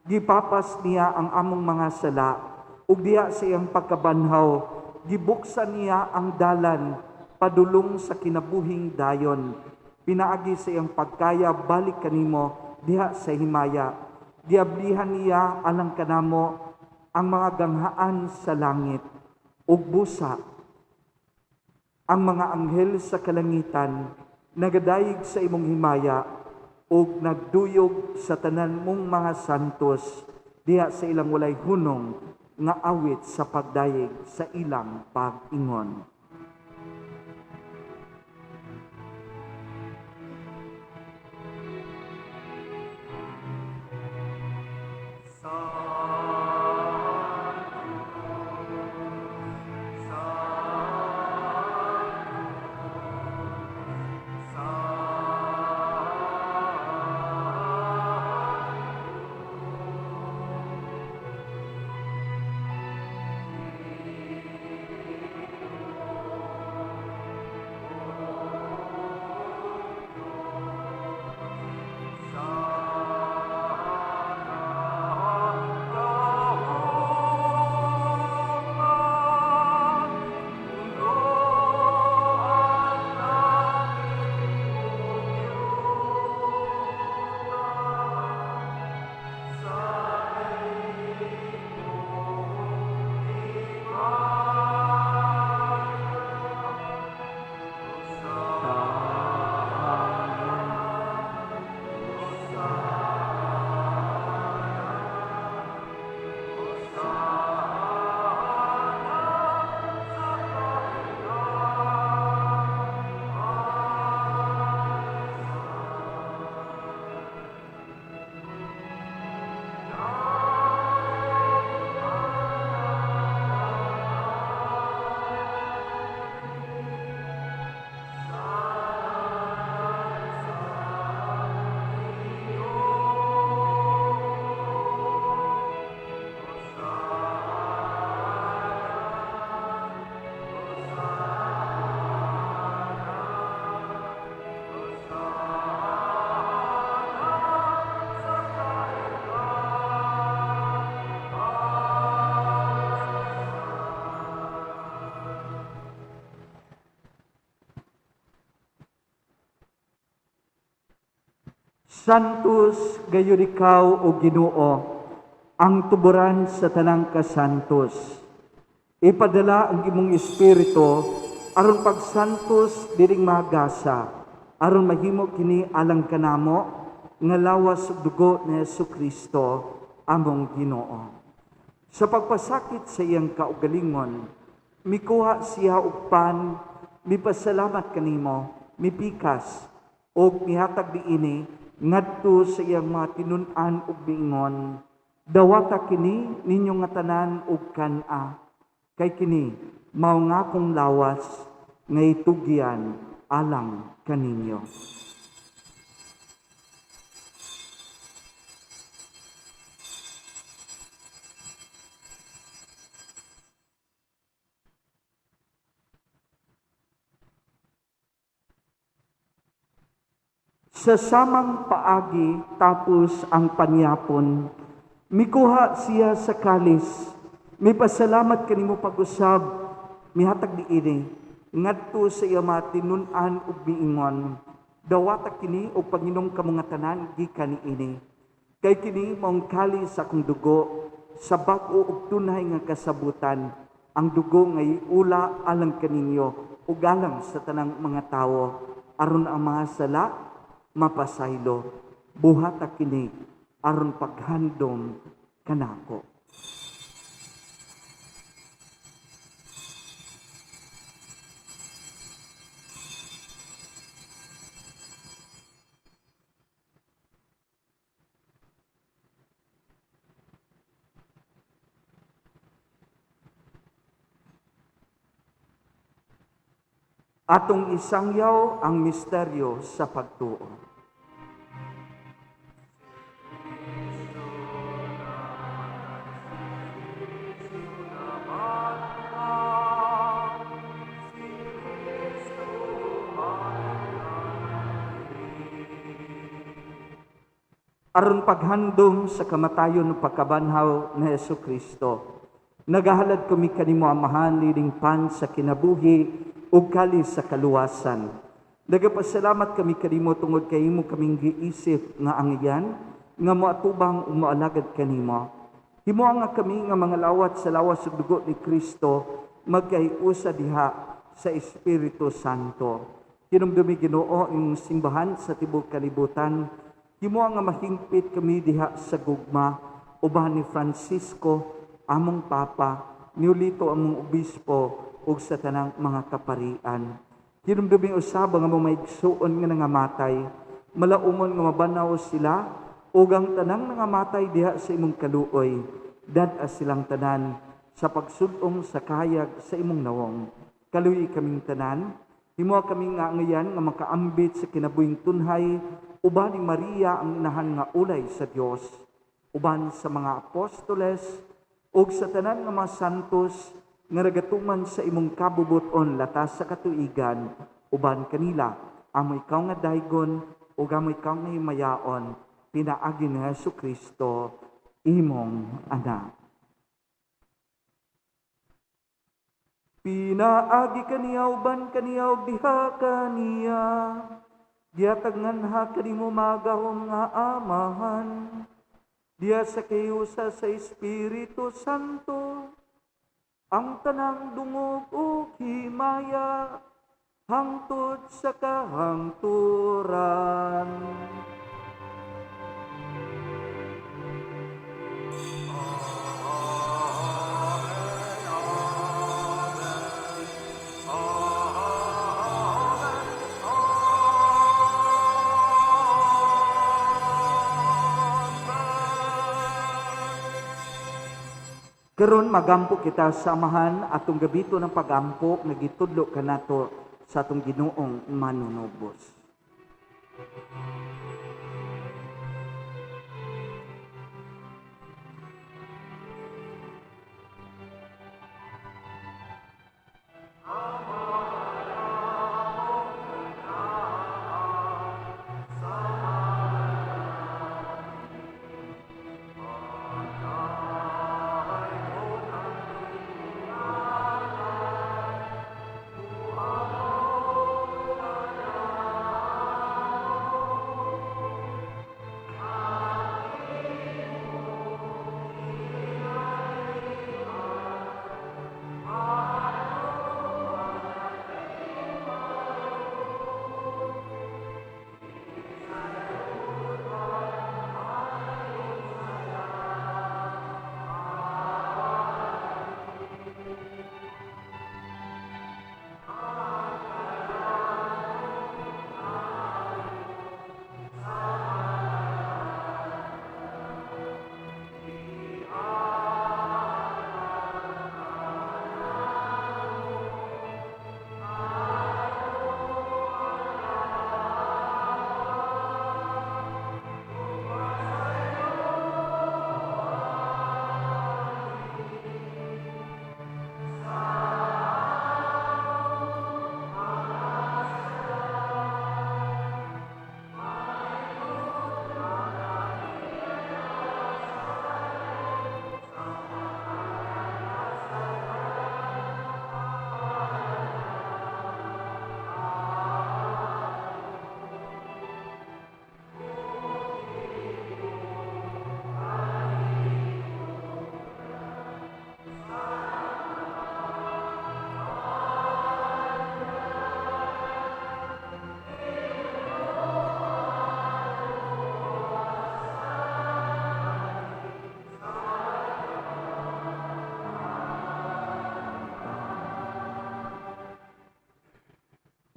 gipapas niya ang among mga sala. Ug diha sa iyang pagkabanhaw, gibuksan niya ang dalan padulong sa kinabuhing dayon. Pinaagi sa iyang pagkaya balik kanimo diha sa himaya. Giablihan niya alang kanamo ang mga ganghaan sa langit ug busa ang mga anghel sa kalangitan nagadayeg sa imong himaya ug nagduyog sa tanan mong mga santos diha sa ilang walay hunong nga awit sa pagdayeg sa ilang pag-ingon. Santos gayud ikaw o Ginoo, ang tuburan sa tanang kasantos. Ipadala ang imong espiritu aron pagsantos diring magasa, aron mahimo kini alang kanamo nga lawas ug dugo ni Hesukristo among Ginoo. Sa pagpasakit sa iyang kaugalingon, mikuha siya og pan, mipasalamat kanimo, mipikas og mihatag niini ngadto sa iyang mga tinun-an ug miingon, dawata kini ninyo nga tanan ug kan-a, kay kini mao nga akong lawas nga itugyan alang kaninyo. Sa samang paagi tapos ang panyapon, Mikuha siya sa kalis, mipasalamat kanimo pag-usab, mihatag niini ngadto sa iya mga tinun-an ug miingon, dawata kini og panginom kamo nga tanan gikan niini. Kay kini maong kalis sa akong dugo sa bag-o ug tunay nga kasabutan, ang dugo nga iula alang kaninyo ug alang sa tanang mga tawo, aron ang mga sala mapasaylo. Buhata kini aron paghandom kanako. Atong isangyaw ang misteryo sa pagtuo. Aron paghandom sa kamatayon ug pagkabanhaw ni Hesukristo, nagahalad kami kanimo Amahan nining pan sa kinabuhi ug kalis sa kaluwasan. Nagapasalamat kami kanimo tungod kay imo kaming giisip nga angyan nga moatubang ug moalagad kanimo. Himoa nga kami nga mga lawat sa lawas ug dugo ni Kristo magkahiusa diha sa Espiritu Santo. Hinumdumi Ginoo ang simbahan sa tibuok kalibutan. Himoa nga mahingpit kami diha sa gugma uban ni Francisco among Papa, ni Ulito among Obispo ug sa tanang mga kaparian. Hinumdumi usab ang among maigsuon nga nangamatay, malaumon nga mabanaw sila ug ang tanang nangamatay diha sa imong kaluoy, dad-a silang tanan sa pagsud-ong sa kahayag sa imong nawong. Kaluoy kaming tanan, himoa kami nga angayan nga makaambit sa kinabuhing tunhay uban ni Maria ang inahan nga ulay sa Dios, uban sa mga apostoles ug sa tanan nga mga santos nga nagatuman sa imong kabubuton latas sa katuigan, uban kanila amo ikaw nga daygon ug amo ikaw nga himayaon, pinaagi ni Hesukristo imong anak. Pinaagi kaniya uban kaniya ug diha kaniya, gihatag nganha kanimo magahom nga Amahan, diha sa kahiusa sa Espiritu Santo, ang tanang dungog ug himaya hangtod sa kahangturan. Karon magampo kita sa Amahan atong gabito ng pagampo nga gitudlo kanato sa atong Ginoong manunubos.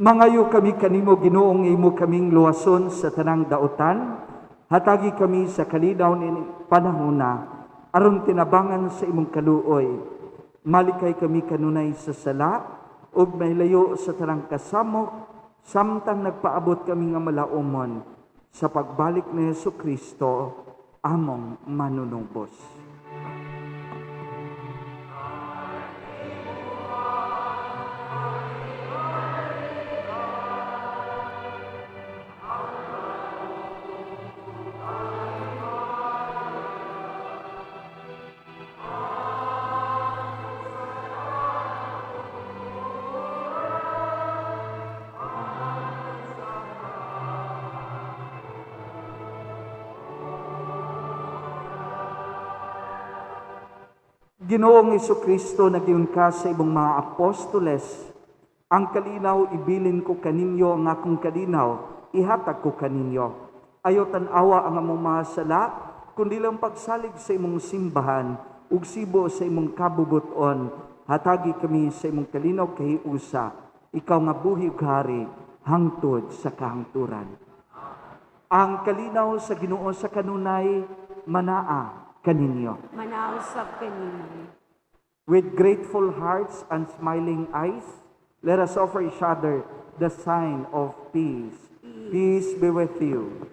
Mangayo kami kanimo, Ginoong imo kaming luwason sa tanang dautan. Hatagi kami sa kalinaw ni panahona aron tinabangan sa imong kaluoy. Malikay kami kanunay sa sala ug mahilayo sa tanang kasamok samtang nagpaabot kami nga malaumon sa pagbalik ni Hesus Kristo among manunubos. Ginoong Hesukristo, nagyun ka sa imong mga apostoles, ang kalinaw ibilin ko kaninyo, ang akong kalinaw ihatag ko kaninyo. Ayaw tan-awa ang among mga sala, kundi lang pagsalig sa imong simbahan, ug sibo sa imong kabubuton. Hatagi kami sa imong kalinaw kahiusa, ikaw nga buhi ug hari, hangtod sa kahangturan. Ang kalinaw sa Ginoo sa kanunay, manaa kaninyo. Manausap kanimo. With grateful hearts and smiling eyes, let us offer each other the sign of peace. Peace be with you.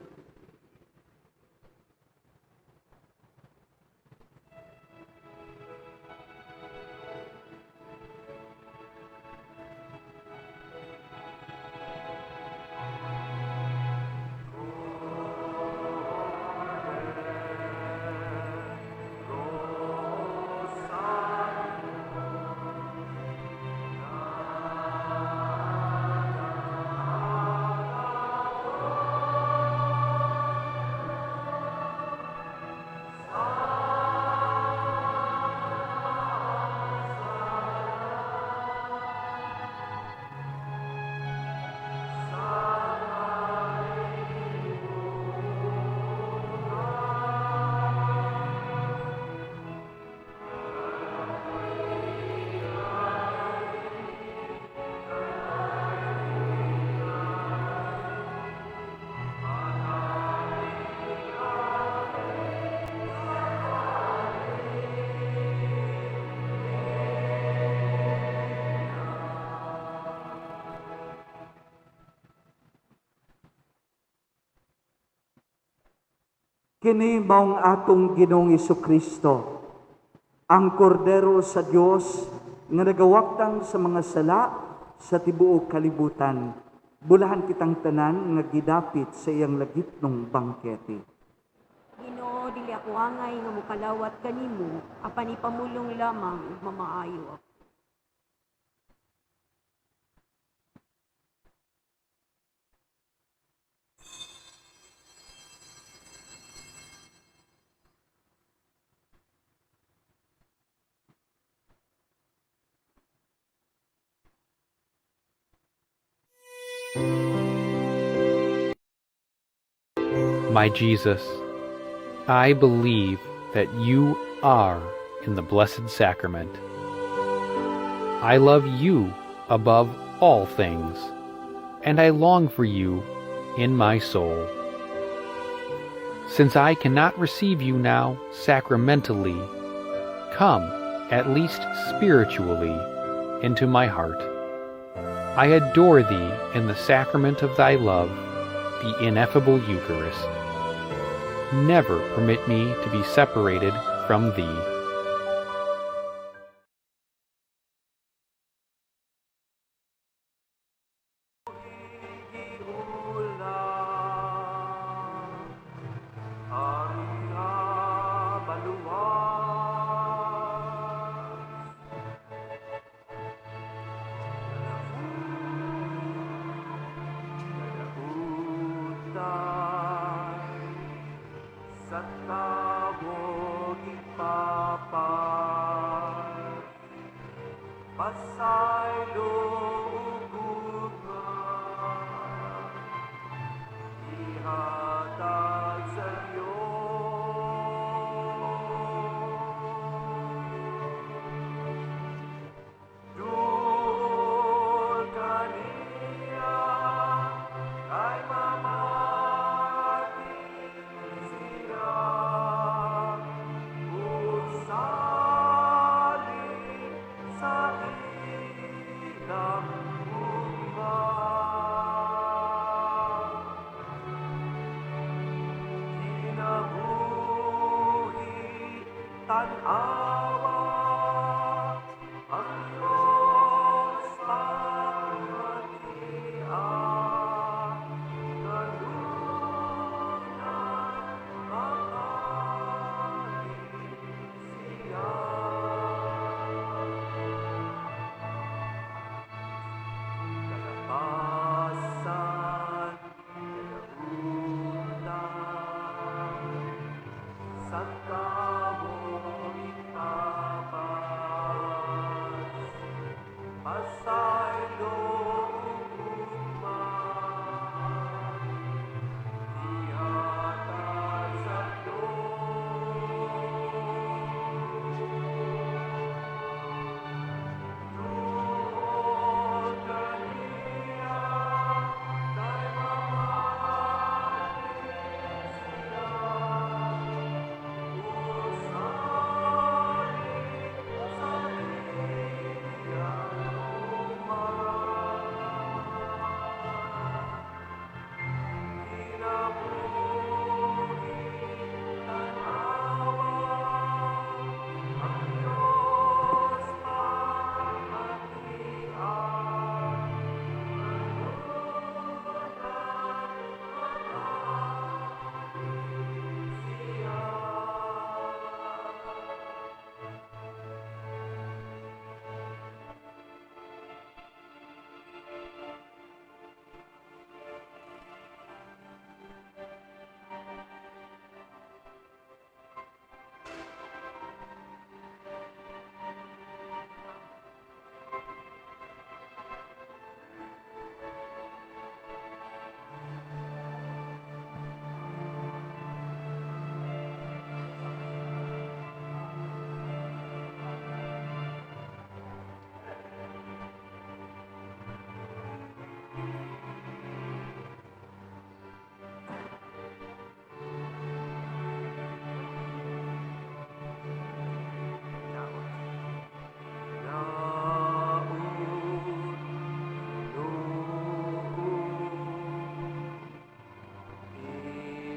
Kini maong atong Ginoong Hesukristo, ang kordero sa Dios nga nagawaktang sa mga sala sa tibuok kalibutan. Bulahan kitang tanan nga gidapit sa iyang lagitnong bangkete. Ginoo, dili ako angay nga mokalawat kanimo, apan ipamulong lamang ug mamaayo ako. My Jesus, I believe that you are in the Blessed Sacrament. I love you above all things, and I long for you in my soul. Since I cannot receive you now sacramentally, come, at least spiritually, into my heart. I adore thee in the sacrament of thy love, the ineffable Eucharist. Never permit me to be separated from thee. Dul kaniya. Tan-awa ang Diyos pagmatian, kanunay makari siya. Kalapasan, kadautan, sa tao itapas, pasaylo ugma, ihatag sa Diyos. Tungod kaniya, kay mamati siya. Usali sa iyang uman. Kinabuhi tan-awa ang Diyos pamatian, kanunay makari siya. Daot Ginoo,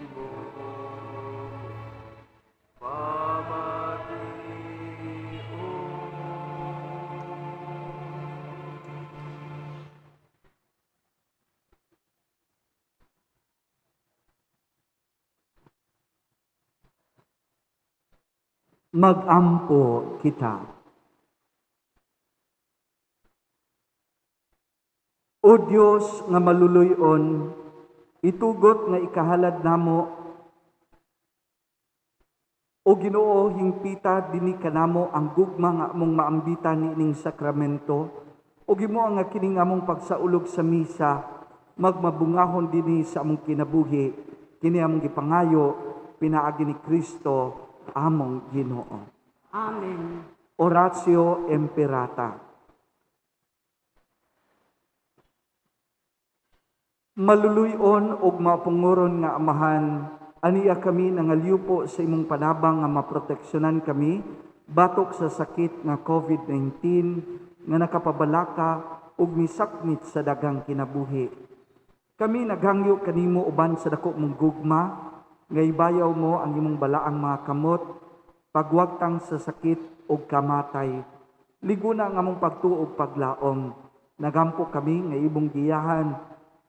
imong pamation. Magampo kita. O Dios nga maluluyon, itugot nga ikahalad namo. O Ginoo, hingpita dinhi kanamo ang gugma nga among maambitan niining sakramento. O Ginoo, nga kining among pagsaulog sa misa magmabungahon dinhi sa among kinabuhi. Kini among gipangayo pinaagi ni Kristo among Ginoo. Amen. Oratio Imperata. Maluluyon og mapunguron nga Amahan, aniya kami nangalyupo sa imong panabang nga maproteksyonan kami batok sa sakit nga COVID-19 nga nakapabalaka ug misakmit sa daghang kinabuhi. Kami naghangyo kanimo uban sa dako mong gugma nga ibayaw mo ang imong balaang mga kamot pagwagtang sa sakit ug kamatay. Liguna ang among pagtuo ug paglaom. Nagampo kami nga imong giyahan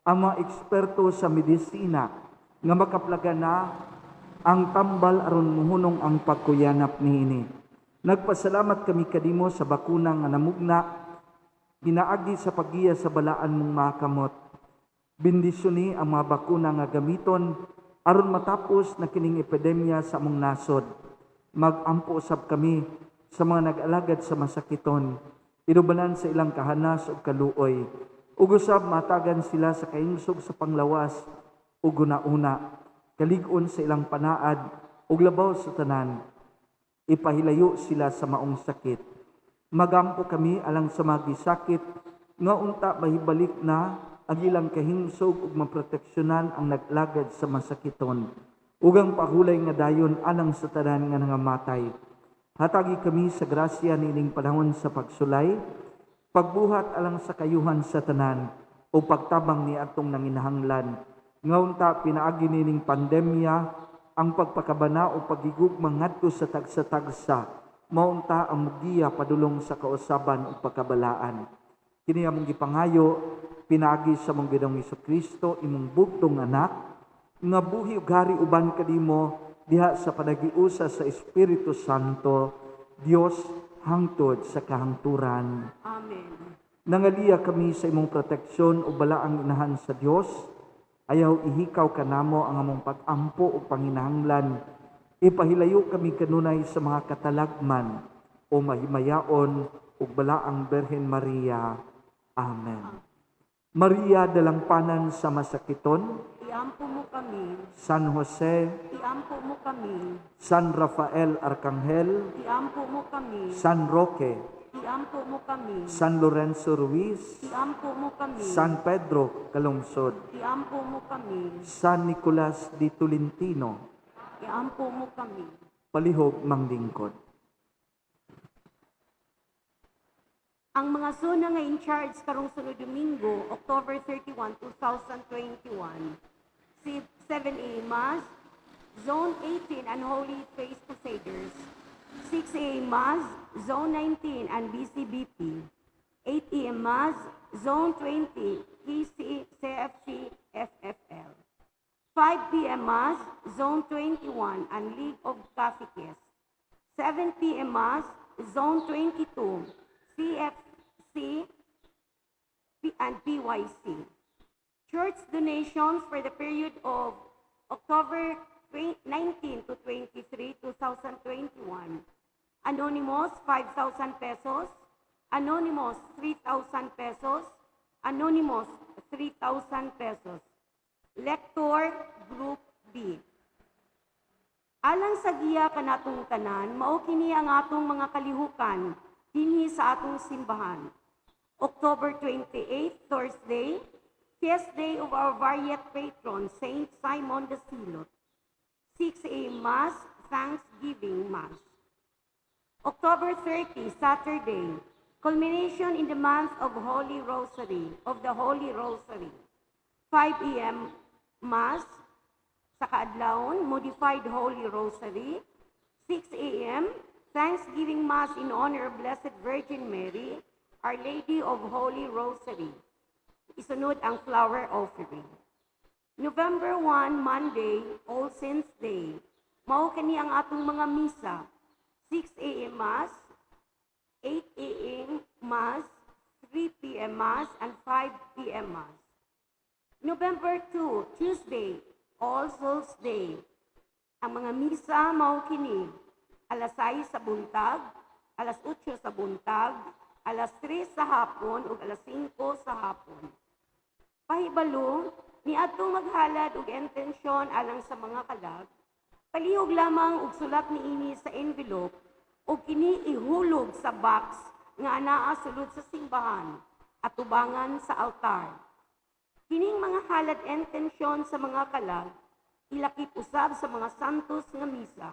ang mga eksperto sa medisina nga makaplaga na ang tambal aron muhunong ang pagkuyanap niini. Nagpasalamat kami kanimo sa bakuna nga namugna ginaagi sa paggiya sa balaan mong mga kamot. Bendisyoni ang mga bakuna nga gamiton aron matapos na kining epidemya sa among nasod. Magampo usab kami sa mga nag-alagad sa masakiton, inubanan sa ilang kahanas ug kaluoy. Ug usab matagan sila sa kahingsog sa panglawas ug guna-una, kalig-on sa ilang panaad ug labaw sa tanan. Ipahilayo sila sa maong sakit. Magampo kami alang sa mga gisakit nga unta mahibalik na ang ilang kahingsog ug maproteksyonan ang naglagad sa masakiton. Ug ang pahulay nga dayon alang sa tanan nga nangamatay. Hatagi kami sa grasya niining panahon sa pagsulay, pagbuhat alang sa kayuhan sa tanan o pagtabang ni atong nanginahanglan. Nga unta pinaagi nining pandemya, Ang pagpakabana o pagigugma ngadto sa tagsa-tagsa, maunta ang mugiya padulong sa kausaban ug pagkabalaan. Kini among gipangayo pinaagi sa among Ginoong Hesukristo, imong bugtong anak, nga buhi ug hari uban kanimo diha sa panagiusa sa Espiritu Santo, Dios hangtod sa kahangturan. Amen. Nangaliya kami sa imong proteksyon o balaang inahan sa Dios. Ayaw ihikaw kanamo ang among pag-ampo o panginahanglan. Ipahilayo kami kanunay sa mga katalagman o mahimayaon ug balaang Birhen Maria. Amen. Maria, dalangpanan sa masakiton, Iampo mo kami. San Jose, Iampo mo kami. San Rafael Arcangel, Iampo mo kami. San Roque, Iampo mo kami. San Lorenzo Ruiz, Iampo mo kami. San Pedro Calungsod, Iampo mo kami. San Nicolas de Tolentino, Iampo mo kami. Palihog manglingkod. Ang mga zona nga in charge karong sunod Domingo, October 31, 2021, si 7 a.m. Mass, Zone 18 and Holy Face Crusaders, 6 a.m. Mass, Zone 19 and BCBP, 8 a.m. Mass, Zone 20, KC, CFC, FFL, 5 p.m. Mass, Zone 21 and League of Catechists, 7 p.m. Mass, Zone 22, CFC and PYC. Church donations for the period of October 19 to 23, 2021. Anonymous, 5,000 pesos. Anonymous, 3,000 pesos. Anonymous, 3,000 pesos. Lector, Group B. Alang sa giya kanatong tanan, mao kini ang atong mga kalihukan dinhi sa atong simbahan. October 28, Thursday, feast day of our varied patron, Saint Simon the Zealot. 6 a.m. Mass, Thanksgiving Mass. October 30, Saturday, culmination in the month of Holy Rosary, of the Holy Rosary. 5 a.m. Mass, sa kaadlawon, Modified Holy Rosary. 6 a.m., Thanksgiving Mass in honor of Blessed Virgin Mary, Our Lady of Holy Rosary. Isunod ang flower offering. November 1, Monday, All Saints Day. Mao kani ang atong mga misa. 6 a.m. Mass, 8 a.m. Mass, 3 p.m. Mass, and 5 p.m. Mass. November 2, Tuesday, All Souls Day. Ang mga misa mao kini: alas 6 sa buntag, alas 8 sa buntag, alas 3 sa hapon ug alas 5 sa hapon. Pahibalo, niadtong maghalad og intensyon alang sa mga kalag, palihog lamang og sulat niini sa envelope ug kini ihulog sa box nga anaa sulod sa simbahan at tubangan sa altar. Kining mga halad intensyon sa mga kalag, ilakip usab sa mga santos nga misa.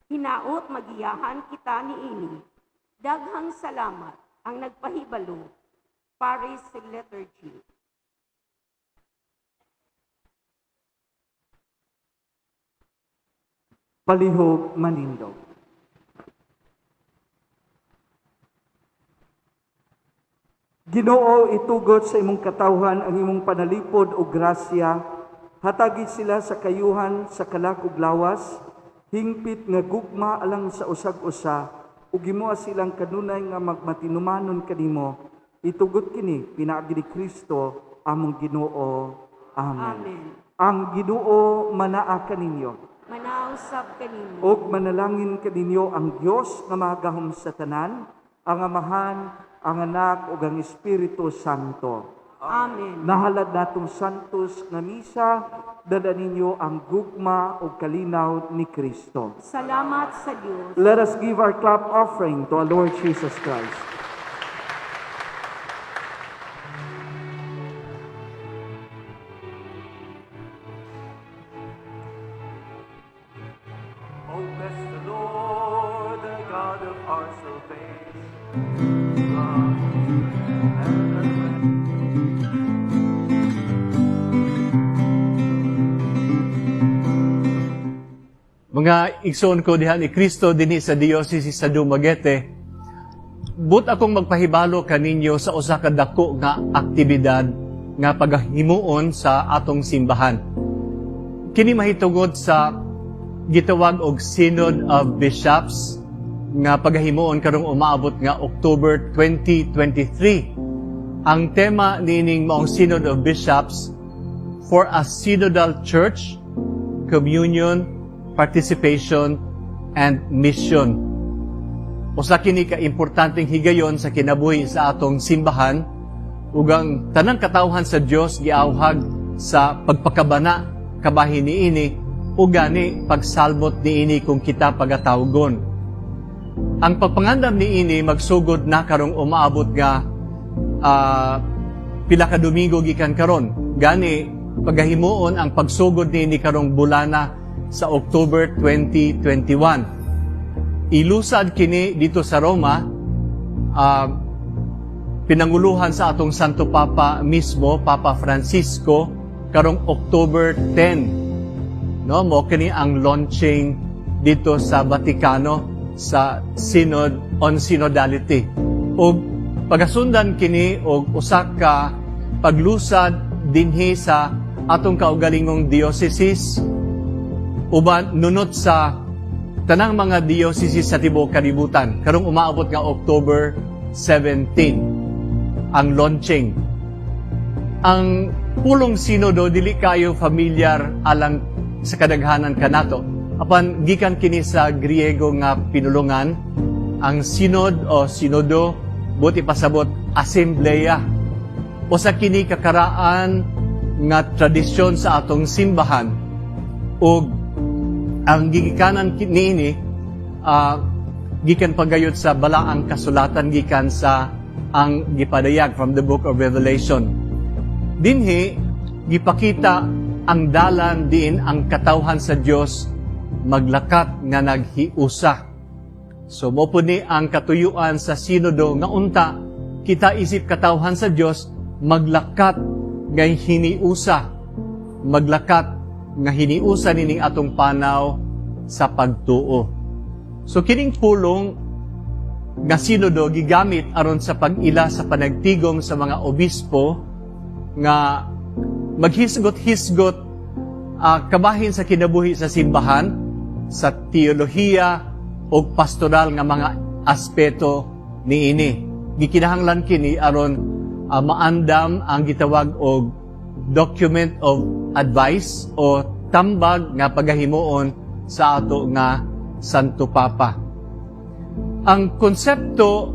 Hinaot magiyahan kita niini. Daghang salamat ang nagpahibalo. Paris Liturgy. Palihog manindog. Ginoo, itugot sa imong katawhan ang imong panalipod o grasya. Hatagi sila sa kayuhan sa kalag ug lawas, hingpit nga gugma alang sa usag-usa, ug himoa silang kanunay nga magmatinumanon kanimo. Itugot kini pinaagi ni Kristo among Ginoo. Amen. Amen. Ang Ginoo manaa kaninyo. Manausab kanimo. Og manalangin kaninyo ang Dios nga magahom sa tanan, ang Amahan, ang Anak ug ang Espiritu Santo. Amen. Nahalad natong santos nga misa, dala ninyo ang gugma ug kalinaw ni Kristo. Salamat sa Dios. Let us give our clap offering to our Lord Jesus Christ. Oh, bless the Lord, the God of our salvation. And the Mga igsoon ko diha ni Kristo dinhi sa Diocese sa Dumaguete, but akong magpahibalo kaninyo sa usa ka dako nga aktibidad nga pagahimuon sa atong simbahan. Kini mahitungod sa gitawag og Synod of Bishops nga pagahimuon karong umaabot nga October 2023. Ang tema niining maong Synod of Bishops, "For a Synodal Church, Communion, Participation, and Mission." Usa kini ka importanteng higayon sa kinabuhi sa atong simbahan ug ang tanang katawhan sa Dios giawhag sa pagpakabana kabahin niini ug gani pagsalmot niini kung kita pagatawgon. Ang pagpangandam niini magsugod na karong umaabot nga pila ka Domingo gikan karon. Gani pagahimuon ang pagsugod niini karong bulana sa October 2021. Ilusad kini dito sa Roma, pinanguluhan sa atong Santo Papa mismo, Papa Francisco, karong October 10. No, mo kini ang launching dito sa Vatikano sa Synod on Synodality. Ug pagasundan kini og usa ka paglusad dinhi sa atong kaugalingong dioceses uban nunot sa tanang mga dioceses sa tibuok kalibutan karong umaabot nga October 17 ang launching. Ang pulong sinodo dili kayo familiar alang sa kadaghanan kanato. Apan gikan kini sa Griego nga pinulungan, ang synod o sinodo, buot ipasabot asembleya. Usa kini kakaraan nga tradisyon sa atong simbahan ug ang gigikanan niini gikan pagayot sa balaang kasulatan, gikan sa ang gipadayag from the Book of Revelation. Dinhi gipakita ang dalan diin ang katawhan sa Dios maglakat nga naghiusa. So mo po ni ang katuyuan sa sinodo nga unta kita isip katawhan sa Dios maglakat nga hiniusa, maglakat nga hiniusa nining atong panaw sa pagtuo. So kining pulong nga sinodo gigamit aron sa pag-ila sa panagtigom sa mga obispo nga maghisgot-hisgot kabahin sa kinabuhi sa simbahan, sa teolohiya o pastoral nga mga aspeto niini. Gikinahanglan kini aron maandam ang gitawag og document of advice o tambag nga pagahimuon sa ato nga Santo Papa. Ang konsepto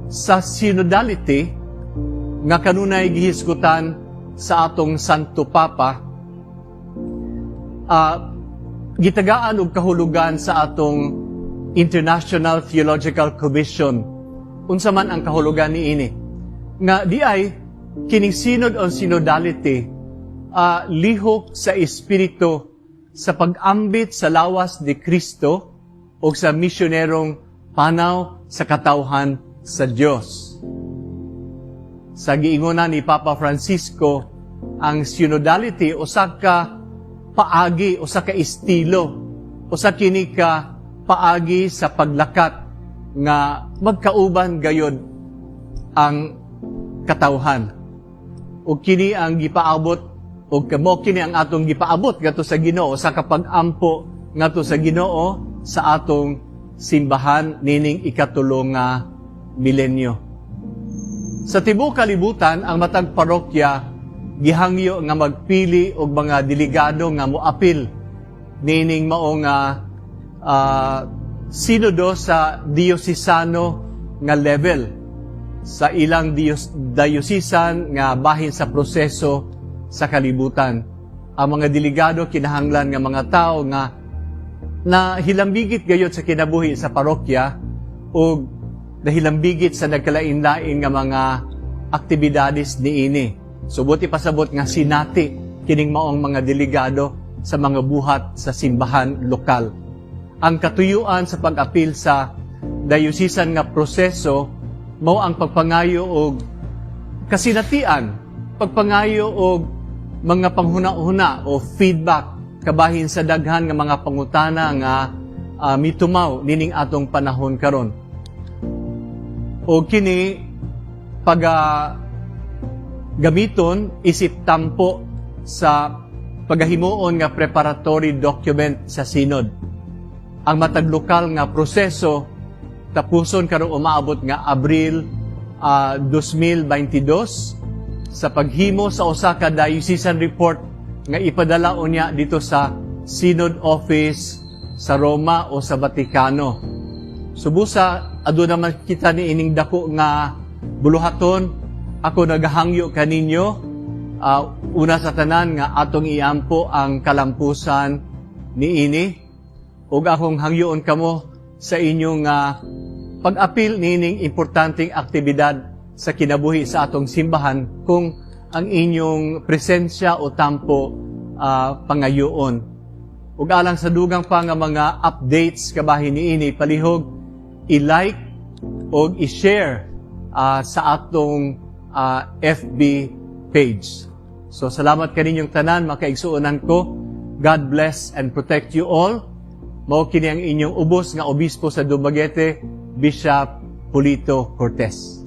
sa synodality nga kanunay gihisgutan sa atong Santo Papa gitagaan og kahulugan sa atong International Theological Commission. Unsa man ang kahulugan niini? Nga di ay kining synod on synodality lihok sa espiritu sa pag-ambit sa lawas ni Kristo o sa misyonerong panaw sa katawhan sa Dios. Sa giingona ni Papa Francisco, ang synodality usa ka paagi, usa ka estilo, usa kini ka paagi sa paglakat nga magkauban gayod ang katawhan. Ug kini ang gipaabot ug kamo kini ang atong gipaabot ngadto sa Ginoo sa kapag-ampo ngadto sa Ginoo sa atong simbahan nining ikatulo nga milenyo. Sa tibuok kalibutan, ang matag parokya gihangyo nga magpili og mga delegado nga moapil nining mao nga sinodo sa diosesano nga level sa ilang diocesan nga bahin sa proseso sa kalibutan. Ang mga delegado kinahanglan nga mga tao nga na hilambigit gayod sa kinabuhi sa parokya o nahilambigit sa nagkalain-lain nga mga aktibidades niini. So buot ipasabot nga sinati kining maong mga delegado sa mga buhat sa simbahan lokal. Ang katuyuan sa pag-apil sa diocesan nga proseso mao ang pagpangayo og kasinatian, pagpangayo og mga panghuna-huna o feedback kabahin sa daghan nga mga pangutana nga mitumaw nining atong panahon karon. O kini pag gamiton isip tampo sa pagahimuon nga preparatory document sa synod. Ang matag lokal nga proseso tapuson karong umaabot nga Abril 2022 sa paghimo sa usa ka diocesan report nga ipadala unya dito sa Synod Office sa Roma o sa Vatikano. Subusa, aduna man kita ni ining dako nga buluhaton. Ako nagahangyo kaninyo, una sa tanan nga atong iampo ang kalampusan niini ug akong hangyoon kamo sa inyong pag-apil niining importanteng aktibidad sa kinabuhi sa atong simbahan kung ang inyong presensya o tampo pangayoon. Ug alang sa dugang pa nga mga updates kabahin niini, palihog i-like o i-share sa atong FB page. So salamat kaninyong tanan, mga kaigsuonan ko. God bless and protect you all. Mao kini ang inyong ubos nga obispo sa Dumaguete, Bishop Polito Cortez.